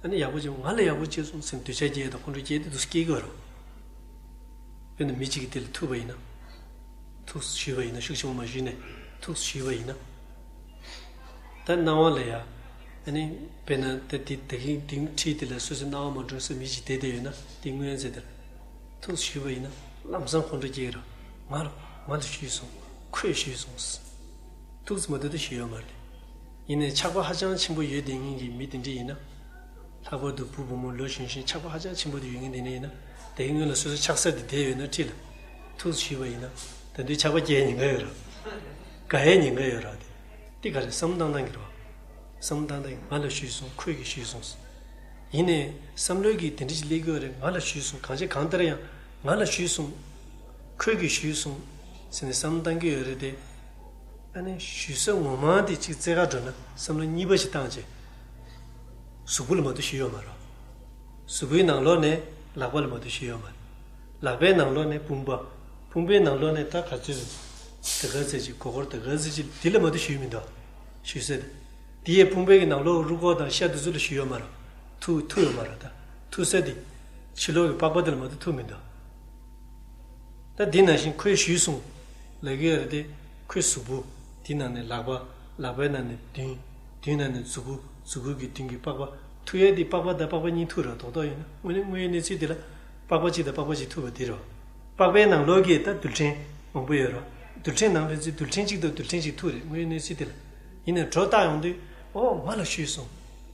ཨ་ནི་ཡག་པོ་བྱས་པ་ང་ལ་ཡག་པོ་བྱས་སོང་ཟེར་ནས་འདོད་ཆགས་སྐྱེ་དང་ཁོང་ཁྲོ་སྐྱེ་དེ་འདུག་སྐྱེ་གི་ཡོད་རེད། དཔེར་ན་མི་གཅིག་གིས་དེ་ལ་ཐུག་པ་ཡིན་ན། ཐུགས་ཞུས་པ་ཡིན་ན་ཤུགས་ཆེན་པོ་མ་ཞུས་ནས་ཐུགས་ཞུས་པ་ཡིན་ན། ད་སྣང་བ་ལ་ཡ། ཨ་ནི་དཔེར་ན་ད་དེ་ད་གིན་དེང་ཁྲིད་དེ་ལ་སོ་སོའི་སྣང་བ་མ་འགྲོ་ས་མི་གཅིག་བསྡད་བསྡད་ཡོད་ན་དེ་སྔོན་ཚེ་དེར། ཐུགས་ཞུས་པ་ཡིན་ན་ལམ་སང་ཁོང་ཁྲོ་སྐྱེ་གི་རེད། ང་ལ་ང་ལ་ཞུས་སོང་། ཁོས་ཞུས་སོང་། ཐུགས་མ་ཐུབ་ད་ཞུས་ཡོད་མ་རེད། ཡིན་ནའི་ཆགས་པ་ཧ་ཅང་ཆེན་པོ་ཡོད་བསྡད་མཁན་གྱི་མི་དེ་འདྲ་ཡིན་ན། ལྷག་པར་དུ་བུ་བུ་མོ་ལོ་གཞོན་གཞོན་ཆགས་པ་ཧ་ཅང་ཆེན་པོ་དེ་ཡོད་མཁན་དེ་འདྲ་ཡིན་ན། དེའི་སྔོན་ལ་སོ་སོ་ཆགས་ས་དེ་བསྡད་ཡོད་ན་ཁྲིད་ལ། ཐུགས་ཞུས་པ་ཡིན་ན། ད་དུང་ཆགས་པ་སྐྱེ་ཉེན་ཁ་ཡོད་རེད། དགའ་ཡའི་ཉེན་ཁ་ཡོད་རེད་དེ། དེ་ག་རེ་བསམ་བློ་བཏང་སྟངས་ཀྱི་རེད་བ། བསམ་བློ་བཏང་སྟངས་ང་ལ་ཞུས་སོང་ཁོས་ཀྱིས་ཞུས་སོང་། ཡིན་ནའི་བསམ་བློའི་གི་དེ་འདྲ་ཞིག་སླེབས་ཀྱི་ཡོད་རེད། ང་ལ་ཞུས་སོང་། གང་བྱས་གང་ལྟར་ཡང་ང་ལ་ཞུས་སོང་། ཁོས་ཀྱིས་ཞུས་སོང་། ཟེར་ནས་བསམ་བློ་བཏང་གི་ཡོད་རེད་དེ། ཨ་ནི་ཞུས་ས་ངོ་མ་དེ་གཅིག་རྩེ་ག་འགྲོ་ན་བསམ་བློ་གཉིས་པ་ཞིག་བཏང་བྱས། གཟུགས་པོ་ལ་མ་གཏོགས་ཞུས་ཡོད་མ་རེད། གཟུགས་པོའི་ནང་ལོགས་ནས་ལག་པ་ལ་མ་གཏོགས་ཞུས་ཡོད་མ་རེད། ལག་པའི་ནང་ལོགས་ནས་དཔུང་པ། དཔུང་པའི་ནང་ལོགས་ནས་ད་ག་ཚོད་ཟེར། ད་ག་ཚོད་ཅིག་མགོ་སྐོར་ད་ག་ཚོད་ཅིག་འདི་ལ་མ་གཏོགས་ཞུས་མི་འདུག་ཞུས་ས་དེ། དེ་ཡས་དཔུང་པའི་གི་ནང་ལོགས་རུས་ཁོག་དང་ཤ་དེ་ཚོ་ལ་ཞུས་ཡོད་མ་རེད། ཐུག་ཐུག་ཡོད་མ་རེད་ད། ཐུག་ས་དེ། ཕྱི་ལོགས་ཀྱི་པགས་པ་དེ་ལ་མ་གཏོགས་ཐུག་མི་འདུག་ད་འདི་ནང་བཞིན་ཁོས་ཞུས་སོང་། ལབ་ཀྱི་ཡོད་རེད་དེ། ཁོའི་གཟུགས་པོ། དེའི་ནང་ནས་ལག་པ། ལག་པའི་ནང་ནས་མདུན། མདུན་ནང་ནས་མཛུབ་གུ། མཛུབ་གུ་གི་མདུན་གྱི་པགས་པ། ཐུག་ཡས་དེ་པགས་པ་དང་པགས་པ་གཉིས་ཐུག་རེད། རྡོག་རྡོག་ཡིན་ན་དངོས་གནས་དངོས་ཡོད་གནས་ཚུལ་དེ་ལ། པགས་པ་གཅིག་དང་པགས་པ་གཅིག་ཐུག་པ་དེ་རེད། པགས་པའི་ནང་ལོགས་ཀྱི་ད་རྡུལ་ཕྲན་མང་པོ་ཡོད་རེད། རྡུལ་ཕྲན་ནང་ཕན་ཚུན་རྡུལ་ཕྲན་གཅིག་དང་རྡུལ་ཕྲན་གཅིག་ཐུག་རེད། དངོས་ཡོད་གནས་ཚུལ་དེ་ལ། ཡིན་ནའི་སྒྲོ་བཏགས་ཡོང་དུས། ཨོ་ང་ལ་ཞུས་སོང་།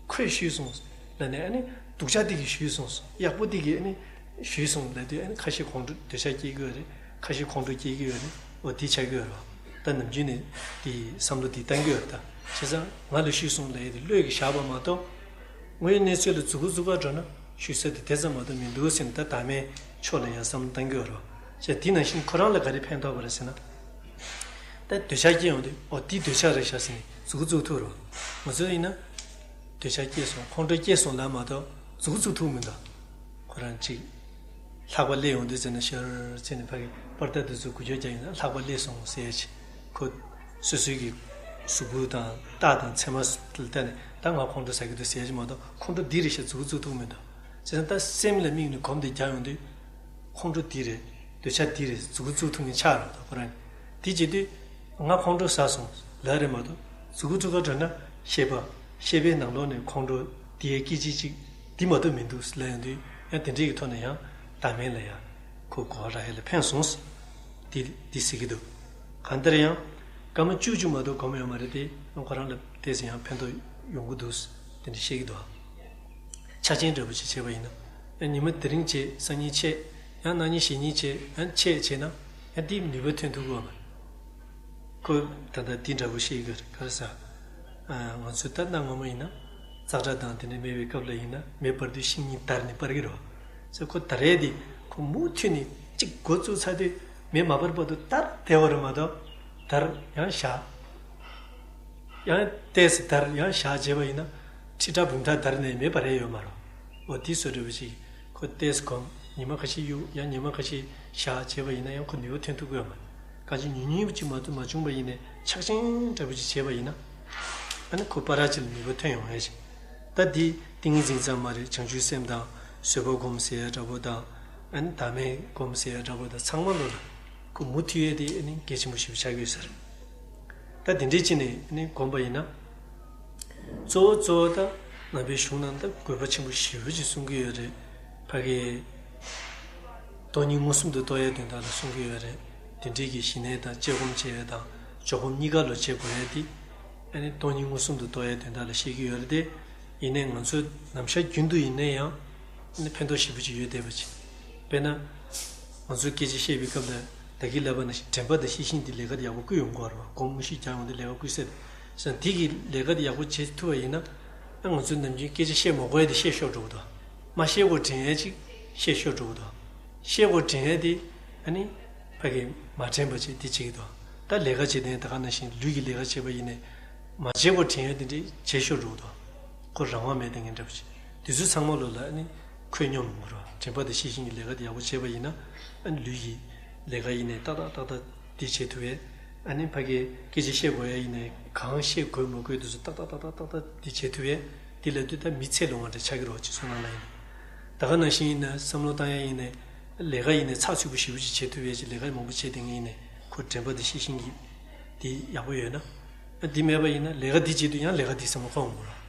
ཁོས་ཞུས་སོང་། ལབ་ནས་ཨ་ནི། སྡུག་ཅག་དེ་གིས་ཞུས་སོང་། ཡག་པོ་དེ་གིས་ཨ་ནི། ཞུས་སོང་ལབ་དུས་ཨ་ནི་ཁ་ཤས་ཁོང་ཁྲོ་འདོད་ཆགས་སྐྱེ་གི་ཡོད་རེད། ཁ་ཤས་ཁོང་ཁྲོ་སྐྱེ་གི་ཡོད་རེད། ཨོ་དེ་ཆགས་ཀྱི་ཡོད་རེད། ད་ནམ་རྒྱུན་ནས་དེ་བསམ་བློ་དེ་བཏང་གི་ཡོད་རེད་ད། བྱས་ཙང་ང་ལ་ཞུས་སོང་ལབ་ཡས་དེ་བློས་ཀྱིས་བཞག་པ་མ་གཏོགས། དངོས་ཡོད་གནས་ཚུལ་ལ་མཛུབ་གུ་འཛུགས་ག་འགྲོ་ན་ཞུས་ས་དེ་དེ་ཙམ་མ་གཏོགས་མི་འདུག་ཟེར་ནས་ད་བདག་མེད་ཕྱོགས་ལ་ཡང་བསམ་བློ་བཏང་གི་ཡོད་རེད། བྱས་དེ་ནང་བཞིན་ཁོ་རང་ལ་ག་རེ་ཕན་ཐོགས་པ་རེད་ཟེར་ན། ད་འདོད་ཆགས་སྐྱེ་ཡོང་དུས་ཨོ་དེ་འདོད་ཆགས་རེད་ཤག་ཟེར་ནས་མཛུབ་གུ་བཙུགས་ཐུབ་རོགས། ང་ཚོ་ཡིན་ན། འདོད་ཆགས་སྐྱེས་སོང་ཁོང་ཁྲོ་སྐྱེས་སོང་ལབ་མ་གཏོགས་མཛུབ་གུ་བཙུགས་ཐུབ་མི་འདུག་ཁོ་རང་གཅིག་ལྷགས་པ་སླེབས་ཡོང་དུས་ཟེར་ན་ཤར་ཟེར་ནས་ཕ་གི་པར་ད་དེ་ཚོ་འགུལ་སྐྱོད་རྒྱག་ཡོང་ན་ལྷགས་པ་སླེབས་སོང་ཟེར་ཡ་ཆེ། ཁོ་སོ་སོའི་གི་གཟུགས་པོ་དང་རྟགས་དང་མཚན་མ་ལ་བལྟས་ནས་ད་ང་ཁོང་ཁྲོ་ཟ་གི་འདུག་ཟེར་ཡ་ཆེ་མ་གཏོགས་ཁོང་ཁྲོ་འདི་རེད་ཤག་མཛུབ་གུ་བཙུགས་ཐུབ་མི་འདུག་བྱས་ཙང་ད་སེམས་ལ་དམིགས་ནས་གོམས་དེ་རྒྱག་ཡོང་དུས། ཁོང་ཁྲོ་འདི་རེད། འདོད་ཆགས་འདི་རེད་མཛུབ་གུ་བཙུགས་ཐུབ་མཁན་ཆགས་རོགས་དང་ཁོ་རང་གིས། དེ་བྱེད་དུས། ང་ཁོང་ཁྲོ་ཟ་སོང་ལབ་རེད་མ་གཏོགས་མཛུབ་གུ་བཙུགས་ག་འགྲོ་ན་ཤེས་པ། ཤེས་པའི་ནང་ལོགས་ནས་ཁོང་ཁྲོ་འདི་ཡའི་སྐད་ཅིག་ཅིག་འདི་མ་གཏོགས་མི་འདུག་ལབ་ཡོང་དུས་ཡང་དེ་འདྲའི་གི་ཐོག་ནས་ཡང་བདག་མེད་ལ་ཡང་ཁོ་གོ་བ་རག་ཡ་ལ་ཕན་སོང་། འདི་འདི་ཟེར་གི་འདུག་གང་ལྟར་ཡང་། སྐར་མ་བཅུ་བཅུ་མ་གཏོགས་སྒོམ་ཡོད་མ་རེད་དེ་ཁོ་རང་ལ་ཏོག་ཙམ་ཡང་ཕན་ཐོགས་ཡོང་གི་འདུག་དེ་འདྲ་བཤད་ཀྱི་འདུག་ཆ་རྐྱེན་འདྲ་པོ་ཅིག་བྱས་པ་ཡིན་ན། ཉི་མ་དེ་རིང་བྱས་སང་ཉིན་ཆད། ཡང་གནངས་ཉིན་གཞེས་ཉིན་བྱས་ཡང་ཆད་བྱས་ན། ཡང་འདི་ནུས་པ་ཐོན་ཐུབ་ཀྱི་ཡོད་མ་རེད། ཁོས་ད་ལྟ་འདི་འདྲ་པོ་བཤད་ཀྱི་ཡོད་རེད་ག་རེ་ཟེར། ང་ཚོས་ད་གནའ་སྔ་མོ་ཡིན་ན། ཙག་སྒྲ་དང་དེ་འདྲ་མེད་པའི་སྐབས་ལ་ཡིན་ན་མེ་སྤར་དུས་ཤིང་གཉིས་དར་ནས་སྤར་གྱི་རེད་བ། ཟེར་ཁོ་དར་ཡས་དེ་ཁོ་མུ་མཐུད་ནས་གཅིག་འགོ་བཙུགས་ཚར་དུས་མེ་མ་སྤར་བར་དུ་དར་བསྡད་པ་རེད་མ་གཏོགས། དར་ཡང་བཞག་ཡང་ཏོག་ཙམ་དར་ཡང་བཞག་བྱས་པ་ཡིན་ན། ཁྲི་ཕྲག་འབུམ་ཕྲག་དར་ནས་མེ་འབར་ཡས་ཡོད་མ་རེད། འོ་དེ་བཟོ་འདྲ་པོ་ཅིག་ཁོ་ཏོག་ཙམ་གོམས་ཉི་མ་ཁ་ཤས་གཡུག་ཡང་ཉི་མ་ཁ་ཤས་བཞག་བྱས་པ་ཡིན་ན་ཡང་ཁོ་ནུས་པ་ཐོན་ཐུབ་ཀྱི་ཡོད་མ་རེད། གང་ཅི་ཉུང་ཉུང་ཅིག་མ་གཏོགས་མ་བྱུང་བ་ཡིན་ནའི་ཆག་ཆེན་འདྲ་པོ་ཅིག་བྱས་པ་ཡིན་ན། ཨ་ནི་ཁོ་པ་ར་ཅིག་ལ་ནུས་པ་ཐོན་ཡོང་ཡས་ཅིག་ད་འདི་ཏིང་ངེ་འཛིན་ཙམ་མ་རེད། བྱང་ཆུབ་སེམས་དང་བཟོད་པ་སྒོམ་ཟེར་ཡ་འདྲ་པོ་དང་། ཨ་ནི་བདག་མེད་སྒོམ་ཟེར་ཡ་འདྲ་པོ་དང་ཚང་མ་ལོ་ལ་ཁོ་མུ་མཐུད་ཡས་དེ་ཨ་ནི་གལ་ཆེན་པོ་ཞེ་པོ་ཆགས་ཀྱི་ཡོད་ས་རེད། ད་དེ་འདྲའི་ཅི་ནས་ནི་བསྒོམས་པ་ཡིན་ན། གཙོ་བོ་གཙོ་བོ་ད་ནང་པའི་གཞུང་ནང་ད་དགོས་པ་ཆེན་པོ་ཞེ་པོ་ཅིག་གསུང་གི་ཡོད་རེད། ཕ་གི་སྟོང་ཉིད་མངོན་སུམ་དུ་རྟོགས་ཡའི་དོན་དག་ལ་གསུང་གི་ཡོད་རེད། དེ་འདྲའི་གི་ཞི་གནས་དང་དཔྱད་སྒོམ་བྱེད་ཡས་དང་འཇོག་སྒོམ་གཉིས་ཀ་ལོ་བྱེད་དགོས་ཡས་དེ། ཨ་ནི་སྟོང་ཉིད་མངོན་སུམ་དུ་རྟོགས་ཡའི་དོན་དག་ལ་བཤད་ཀྱི་ཡོད་རེད་དེ། ཡིན་ནའི་ང་ཚོས་ནམ་ཞག་རྒྱུན་དུ་ཡིན་ན་ཡང་ཨ་ནི་ཕན་ཐོགས་ཞེ་པོ་ཅིག་ཡོད་བསྡད་པ་ཅིག་དཔེར་ན། ང་ཚོས་སྐད་ཆ་བཤད་པའི་སྐབས་ལ་ད་གིན་ལབ་པ་ནང་བཞིན་དྲན་པ་དང་ཤེས་བཞིན་དེ་ལས་ཀ་དེ་ཡག་པོ་བསྐུལ་ཡོང་གི་ཡོད་རེད་བ། སྒོམ་དངོས་གཞི་རྒྱག་ཡོང་དེ་ལས་ཀ་བསྐུལ་ས་རེད། སོང་དེ་གི་ལས་ཀ་དེ་ཡག་པོ་བྱེད་ཐུབ་པ་ཡིན་ན། ཨ་ང་ཚོས་ནམ་རྒྱུན་སྐད་ཆ་བཤད་མ་དགོས་ཡ་དེ་བཤད་ཤོར་འགྲོ་གི་འདུག་མ་བཤད་དགོས་དྲན་ཡ་ཅིག་བཤད་ཤོར་འགྲོ་གི་འདུག་བཤད་དགོས་དྲན་ཡ་དེ་ཨ་ནི་ཕ་གི་མ་དྲན་པ་ཅིག་དེ་བྱེད་ཀྱི་འདུག་ད་ལས་ཀ་བྱེད་དེ་ད་ག་ནང་བཞིན་ལུས་ཀྱི་ལས་ཀ་བྱེད་པ་ཡིན་ནའི་མ་བྱེད་དགོས་དྲན་ཡ་དེ་འདྲ་བྱེད་ཤོར་འགྲོ་གི་འདུག་ཁོ་རང་དབང་མེད་དེ་ངན་འདྲ་པོ་ཅིག་དེ་ཚོ་ཚང་མ་ལོ་ལ་ཨ་ནི་ཁོད་སྙོམས་ཡོང་གི་རེད་བ། དྲན་པ་དང་ཤེས་བཞིན་གྱི་ལས་ཀ་དེ་ཡག་པོ་བྱས་པ་ཡིན་ན། ཨ་ནི་ལུས་ཀྱི་ལས་ཀ་ཡིན་ནའི་ཏག་ཏག་ཏག་ཏག་དེ་བྱེད་ཐུབ་པས། ཨ་ནི་ཕ་གི་སྐད་ཆ་བཤད་དགོས་ཡ་ཡིན་ནའི་གང་བཤད་དགོས་མ་དགོས་དེ་ཚོ་ཏག་ཏག་ཏག་ཏག་ཏག་ཏག་འདི་བྱེད་ཐུབ་ཡས། འདི་ལབ་དུས་ད་མི་ཚེ་ལོ་ལྔ་འདྲ་ཆགས་ཀྱི་རེད་བ། སྤྱི་ཚོགས་ནང་ལ་ཡིན་ན། ད་ག་ནང་བཞིན་ཡིན་ན་བསམ་བློ་བཏང་ཡ་ཡིན་ནའི་ལས་ཀ་ཡིན་ནའི་ཚགས་ཚུད་པོ་ཞེ་པོ་ཅིག་བྱེད་ཐུབ་ཡས་ཅིག་ལས་ཀ་མང་པོ་བྱེད་བསྡད་མཁན་ཡིན་ནའི་ཁོ་དྲན་པ་འདི་ཤེས་བཞིན་གྱི་འདི་ཡག་པོ་ཡོད་ན། ཨ་འདི་མེད་པ་ཡིན་ན་ལས་ཀ་འདི་བྱེད་དུས་ཡང་ལས་ཀ་འདི་བསམ་བློ་འཁོར་འོང་གི་རེད།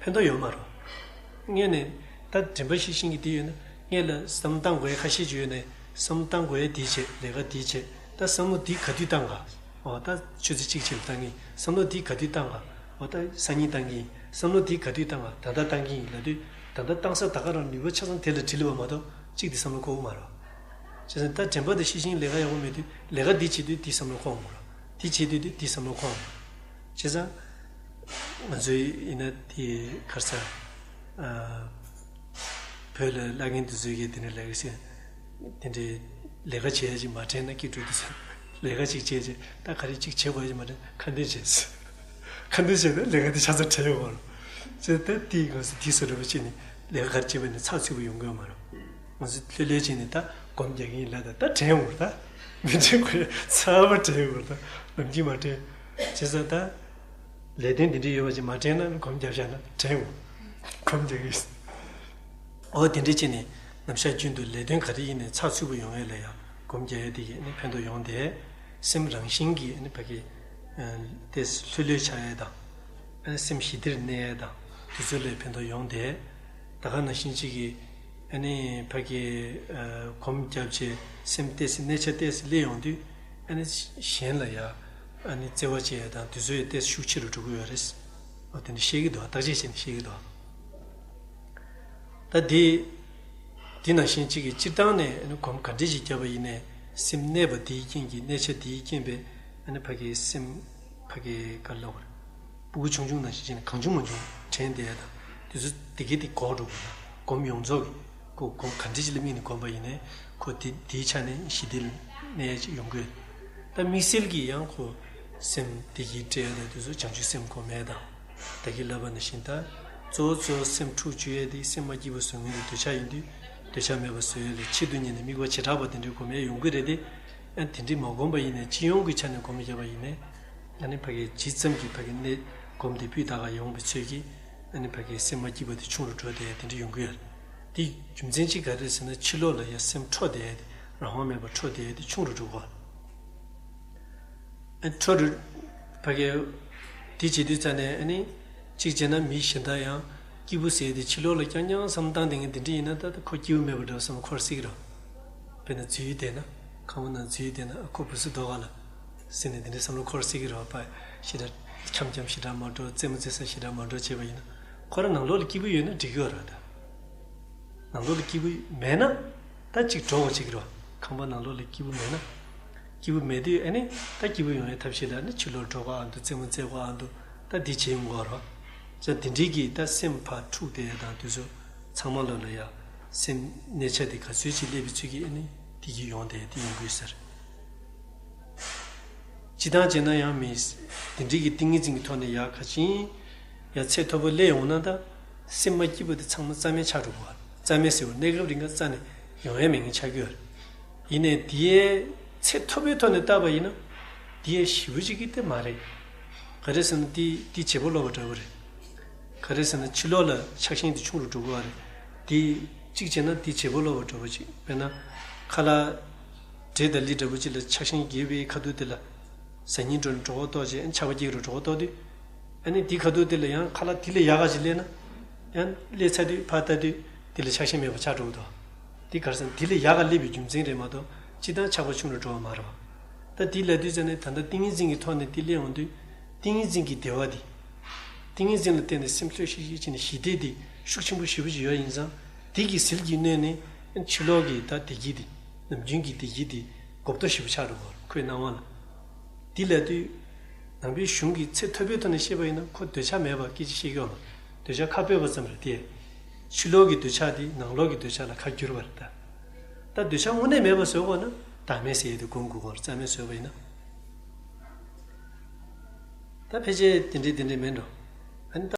ཕན་ཐོགས་ཡོད་མ་རེད། སྔོན་ནས་ད་དྲན་པ་ཤེས་བཞིན་གྱི་འདི་ཡོད་ན། སྔོན་ལ་བསམ་བློ་བཏང་དགོས་ཡ་ཁ་ཤས་ཅིག་ཡོད་ནའི་བསམ་བློ་བཏང་དགོས་ཡ་འདི་བྱེད། ལས་ཀ་འདི་བྱེད། ད་བསམ་བློ་འདི་ག་དུས་བཏང་ག་འོ་ད་ཆུ་ཚོད་གཅིག་བྱས་ལ་བཏང་གི་ཡིན། བསམ་བློ་འདི་ག་དུས་བཏང་ག་འོ་ད་སང་ཉིན་བཏང་གི་ཡིན། བསམ་བློ་འདི་ག་དུས་བཏང་ག་ད་ལྟ་བཏང་གི་ཡིན་ལབ་དུས། ད་ལྟ་བཏང་ས་ད་ག་རང་ནུས་པ་ཆ་ཚང་དེ་ལ་སྒྲིལ་བ་མ་གཏོགས་གཅིག་དེ་བསམ་བློ་འཁོར་གི་མ་རེད། བྱས་ཙང་ད་དྲན་པ་དེ་ཤེས་བཞིན་ལས་ཀ་ཡག་པོ་མེད་དུས་ལས་ཀ་འདི་བྱེད་དུས་འདི་བསམ་བློ་འཁོར་འོང་གི་རེད། འདི་བྱེད་དུས་འདི་འདི་བསམ་བློ་འཁོར་འོང་གི་རེད། བྱས་ཙང་ང་ཚོའི་ཡིན་ན་དེ་ག་རེ་ཟེར། ཨ། བོད་ལ་བླ་རྒན་དེ་ཚོས་ཀྱིས་དེ་འདྲ་ལས་ཀ་བྱེད། དེ་འདྲའི་ལས་ཀ་བྱེད་ཡ་ཅིག་མ་དྲན་ན་སྐྱིད་འགྲོ་འདུག་ཟེར། ལས་ཀ་ཅིག་བྱས་རྗེས་ད་ག་རེ་ཅིག་བྱེད་དགོས་ཡ་ཅིག་མ་དྲན་ཁ་འདོན་བྱས་ཟེར། ཁ་འདོན་བྱས་ན་ལས་ཀ་དེ་ཆ་ཚང་དྲན་ཡོང་བ་རེད། བྱས་ཙང་དེ་ག་ཟེར་དེ་བཟོ་འདྲ་པོ་བྱས་ནས་ལས་ཀ་ག་རེ་བྱེད་པ་ནས་ཚགས་ཚུད་པོ་ཡོང་གི་ཡོད་མ་རེད། ང་ཚོ་ལྷོད་ལྷོད་བྱས་ནས་ད་སྒོམ་རྒྱག་གི་ཡིན་ལབ་ད་ད་དྲན་ཡོང་བ་རེད། ད་མི་དྲན་དགོས་ཡ་ཚང་མ་དྲན་ཡོང་བ་རེད། ད་ནམ་རྒྱུན་མ་དྲན། བྱས་ཙང་ད། ལས་དོན་འདི་འདྲ་ཡོད་པ་ཅིག་མ་དྲན་ན་སྒོམ་རྒྱབ་བཞག་ན་དྲན་འོང་། སྒོམ་རྒྱག་གི་ཡིན། འོ་དེ་འདྲ་བྱས་ནས་ནམ་ཞག་རྒྱུན་དུ་ལས་དོན་ག་རེ་ཡིན་ནའི་ཚགས་ཚུད་པོ་ཡོང་ཡས་ལ་ཡང་སྒོམ་རྒྱག་ཡས་དེ་གིས་ནི་ཕན་ཐོགས་ཡོང་སྟེ། སེམས་རང་བཞིན་གྱིས་ནི་ཕ་གི་ཏོག་ཙམ་ལྷོད་ལྷོད་ཆགས་ཡས་དང་། སེམས་ཞི་བདེར་གནས་ཡས་དང་དེ་ཚོ་ལ་ཕན་ཐོགས་ཡོང་སྟེ། ད་ག་ནང་བཞིན་གཅིག་གིས་ཨ་ནི་ཕ་གི་སྒོམ་བརྒྱབ་བྱས་སེམས་ཏོག་ཙམ་གནས་ཆ་ཏོག་ཙམ་སླེབས་ཡོང་དུས། ཨ་ནི་གཞན་ལ་ཡ་ཨ་ནི་བརྩེ་བ་བྱེད་ཡ་དང་དེ་ཚོ་ཡི་ཏོག་ཙམ་ཤུགས་ཆེ་རུ་འགྲོ་གི་ཡོད་རེད། འོ་དེ་འདྲ་བཤད་ཀྱི་འདུག་བརྟག་དཔྱད་བྱས་ནས་བཤད་ཀྱི་འདུག་ད་དེ་དེ་ནང་བཞིན་གཅིག་གིས་སྤྱིར་བཏང་ནས་ཨ་ནི་སྒོམ་ག་འདྲ་ཞིག་བརྒྱབ་པ་ཡིན་ནའི་སེམས་གནས་པ་དེའི་རྐྱེན་གྱིས་གནས་ཆ་དེའི་རྐྱེན་པས་ཨ་ནི་ཕ་གི་སེམས་ཕ་གི་ག་ལབ་དགོས་རེད། སྤུ་གུ་ཆུང་ཆུང་ནང་བཞིན་བྱས་ནས་གང་བྱུང་མང་བྱུང་དྲན་བསྡད་ཡ་དང་དེ་ཚོ་དེ་གས་དེ་འགོག་འགྲོ་དགོས་ན་སྒོམ་ཡོངས་རྫོགས་ཀྱི་སྒོ་སྒོམ་ག་འདྲ་ཅིག་ལ་དམིགས་ནས་སྒོམ་པ་ཡིན་ནའི་ཁོ་དེ་དེའི་ཆ་ནས་ཞི་བདེ་ལ་གནས་ཡ་ཅིག་ཡོང་གི་ཡོད། ད་དམིགས་བསལ་གྱིས་ཡང་ཁོ་སེམས་བདེ་སྐྱིད་སྤྲད་ཡ་དང་དེ་ཚོ་བྱང་ཆུབ་སེམས་སྒོམ་ཡ་དང་ད་གིན་ལབ་པ་ནང་བཞིན་ད་གཙོ་བོ་གཙོ་བོ་སེམས་འཁྲུག་བཅུག་ཡ་དེ་སེམས་མ་སྐྱིད་པ་བཟོ་མཁན་དེ་འདོད་ཆགས་ཡིན་དུས་འདོད་ཆགས་མེད་པ་བཟོ་ཡ་ལ་ཆེད་དུ་གཉེར་ནས་དམིགས་པ་བྱེ་བྲག་པ་དེ་འདྲའི་སྒོམ་ཡ་ཡོང་གི་རེད་དེ། ཨ་དེ་འདྲའི་མ་སྒོམ་པ་ཡིན་ནའི་སྤྱི་ཡོངས་ཀྱི་ཆ་ནས་སྒོམ་བརྒྱབ་པ་ཡིན་ནའི། ཨ་ནི་ཕ་གིའི་ཇི་ཙམ་གྱིས་ཕ་གི་གནས་སྒོམ་དེ་སྤུས་དག་ག་ཡོང་བའི་ཚོད་ཀྱིས་ཨ་ནི་ཕ་གིའི་སེམས་མ་སྐྱིད་པ་དེ་ཆུང་རུ་འགྲོ་བསྡད་ཡ་དེ་འདྲ་ཡོང་གི་ཡོད། དེ་རྒྱུ་མཚན་གཅིག་ག་རེ་རེད་ཟེར་ན་ཕྱི་ལོགས་ལ་ཡ་སེམས་འཕྲོ་བསྡད་ཡ་དེ་རང་དབང་མེད་པར་འཕྲོ་བསྡད་ཡ་དེ་ཆུང་རུ་འགྲོ་གི་ཡོད། ཨ་འཕྲོ་རུ་ཕ་གི་དེ་བྱེད་དུས་ཙ་ནས་ཨ་ནི་གཅིག་བྱས་ན་མི་གཞན་དག་ཡང་སྐྱིད་པོ་ཟེར་ཡ་དེ་ཕྱི་ལོགས་ལ་རྐྱང་རྐྱང་བསམ་བཏང་བསྡད་མཁན་དེ་འདྲ་ཡིན་ན་ད་ལྟ་ཁོ་སྐྱིད་པོ་མེད་པ་འདྲ་བསམ་འཁོར་སྲིད་ཀྱི་རེད། དཔེར་ན་འཛུལ་བསྡད་ན། ཁང་པ་ནང་འཛུལ་བསྡད་ན་ཨ་ཁོ་བུ་སུ་འདུག་ག་ལ། ཟེར་ནས་དེ་འདྲའི་བསམ་བློ་འཁོར་སྲིད་ཀྱི་རེད་པ། ཞེ་དྲག་འཁྱམ་འཁྱམ་ཞེ་དྲག་མ་འགྲོ་རྩེད་མོ་རྩེ་ས་ཞེ་དྲག་མ་འགྲོ་བྱས་པ་ཡིན་ན། ཁོ་རང་ནང་ལོགས་ལ་སྐྱིད་པོ་ཡོད་ན་འགྲིག་གི་ཡོད་རེད་ད། ནང་ལོགས་ལ་སྐྱིད་པོ་མེད་ན། ད་ཅིག་འགྲོ་དགོས་བྱེད་ཀྱི་རེད་པ། ཁང་པ་ནང་ལོགས་ལ་སྐྱིད་པོ་མེད་ན། སྐྱིད་པོ་མེད་དུས་ཨ་ནི་ད་སྐྱིད་པོ་ཡོང་ཡའི་ཐབས་ཤེས་ལ་ནི་ཕྱི་ལོགས་འགྲོ་དགོས་ཨ་འདུག་རྩེད་མོ་རྩེ་དགོས་ཨ་འདུག་ད་འདི་བྱེད་ཡོང་དགོས་རེད་པ། ད་དེ་འདྲའི་གི་ད་སེམས་ཕར་འཁྲུག་བསྡད་ཡ་དང་དུས་ཚོད་ཚང་མ་ལོ་ལ་ཡ། སེམས་གནས་ཆ་དེ་ག་ཚོད་ཅིག་སླེབས་པའི་ཚུལ་གྱིས་ཨ་ནི་དེ་གི་ཡོང་བསྡད་ཡ་དེ་ཡོང་དགོས་ཟེར། སྤྱིར་བཏང་བྱས་ན་ཡང་མི། དེ་འདྲའི་གི་ཏིང་ངེ་འཛིན་གྱི་ཐོག་ནས་ཡར་ཁ་ཕྱིན། ཡར་ཚད་མཐོ་པོ་སླེབས་ཡོང་ན་ད། སེམས་མ་སྐྱིད་པ་དེ་ཚང་མ་རྩ་མེད་ཆགས་འགྲོ་གི་རེད། རྩ་མེད་ཟེར་བ་གནས་སྐབས་རིང་ག་རྩ་ནས་ཡོང་ཡ་མེད་མཁན་ཆགས་ཀྱི་ཡོད་རེད། ཡིན་ནའི་དེའི་ཚད་མཐོ་པོའི་ཐོག་ནས་བལྟས་པ་ཡིན་ན། དེའི་ཞེ་པོ་ཅིག་གི་དེ་མ་རེད། ག་རེ་ཟེར་ན་དེ་དེ་བྱེད་པོ་ལོག་པ་འདྲ་པོ་རེད། ག་རེ་ཟེར་ན་ཕྱི་ལོགས་ལ་ཆགས་ཞེན་དེ་ཆུང་རུ་འགྲོ་གི་རེད། དེ་གཅིག་བྱས་ན་དེ་བྱེད་པོ་ལོག་པ་འདྲ་པོ་ཅིག་དཔེར་ན། ཁ་ལག་འབྲས་དང་ལི་འདྲ་པོ་ཅིག་ལ་ཆགས་ཞེན་སྐྱེས་པའི་ཁ་ཐུག་དེ་ལ། ཟ་སྙིང་འདོད་ནས་གྲོད་ཁོག་ལྟོགས་བྱས་ཆགས་པ་སྐྱེ་རུ་གྲོད་ཁོག་ལྟོགས་དུས། ཨ་ནི་དེ་ཁ་ཐུག་དེ་ལ་ཡང་ཁ་ལག་དེ་ལས་ཡག་ག་ཅིག་སླེབས་ན། ཡང་སླེབས་ཚར་དུས་ཕར་ལྟ་དུས་དེ་ལ་ཆགས་ཞེན་མེད་པ་ཆགས་འགྲོ་གི་འདུག་དེ་ག་རེ་ཟེར་ན་དེ་ལས་ཡག་ག་སླེབས་པའི་རྒྱུ་མཚན་རེད་མ་གཏོགས་སྤྱིར་བཏང་ཆགས་པ་ཆུང་རུ་འགྲོ་བ་མ་རེད་པ། ད་དེ་ལབ་དུས་ཙ་ནས་ད་ལྟ་ཏིང་ངེ་འཛིན་གྱི་ཐོག་ནས་དེ་སླེབས་ཡོང་དུས། ཏིང་ངེ་འཛིན་གྱི་བདེ་བ་དེ། ཏིང་ངེ་འཛིན་ལ་བརྟེན་ནས་སེམས་ལྷོད་ཤིག་ཤིག་བྱས་ནས་ཞི་བདེ་དེ་ཤུགས་ཆེན་པོ་ཞེ་པོ་ཅིག་ཡོད་ཡིན་ཙང་། དེ་གི་ཟིལ་གྱིས་གནོན་ནས་ཕྱི་ལོགས་ཀྱི་ད་བདེ་སྐྱིད་དེ། ནམ་རྒྱུན་གྱི་བདེ་སྐྱིད་དེ་གོ་རྟོགས་ཞེ་པོ་ཆགས་འགྲོ་གི་རེད་ཁོའི་སྣང་བ་ལ། དེ་ལབ་དུས། ནང་པའི་གཞུང་གི་ཚད་མཐོ་པོའི་ཐོག་ནས་བཤད་པ་ཡིན་ན་ཁོ་འདོད་ཆགས་མེད་པ་སྐད་ཆ་བཤད་ཀྱི་ཡོད་མ་རེད། འདོད་ཆགས་ཁ་སྤོས་པ་ཙམ་རེད་དེ། ཕྱི་ལོགས་ཀྱི་འདོད་ཆགས་དེ་ནང་ལོགས་ཀྱི་འདོད་ཆགས་ལ་ཁ་བསྒྱུར་བ་རེད་ད། ད་འདོད་ཆགས་དངོས་གནས་མེད་པ་བཟོ་དགོས་ན་བདག་མེད་ཟེར་ཡས་དེ་སྒོམ་དགོས་ཀྱི་རེད་རྩ་མེད་བཟོས་པ་ཡིན་ན། ད་ཕལ་ཆེར་དེ་འདྲས་དེ་འདྲས་མིན་འགྲོ། ཨ་ནི་ད།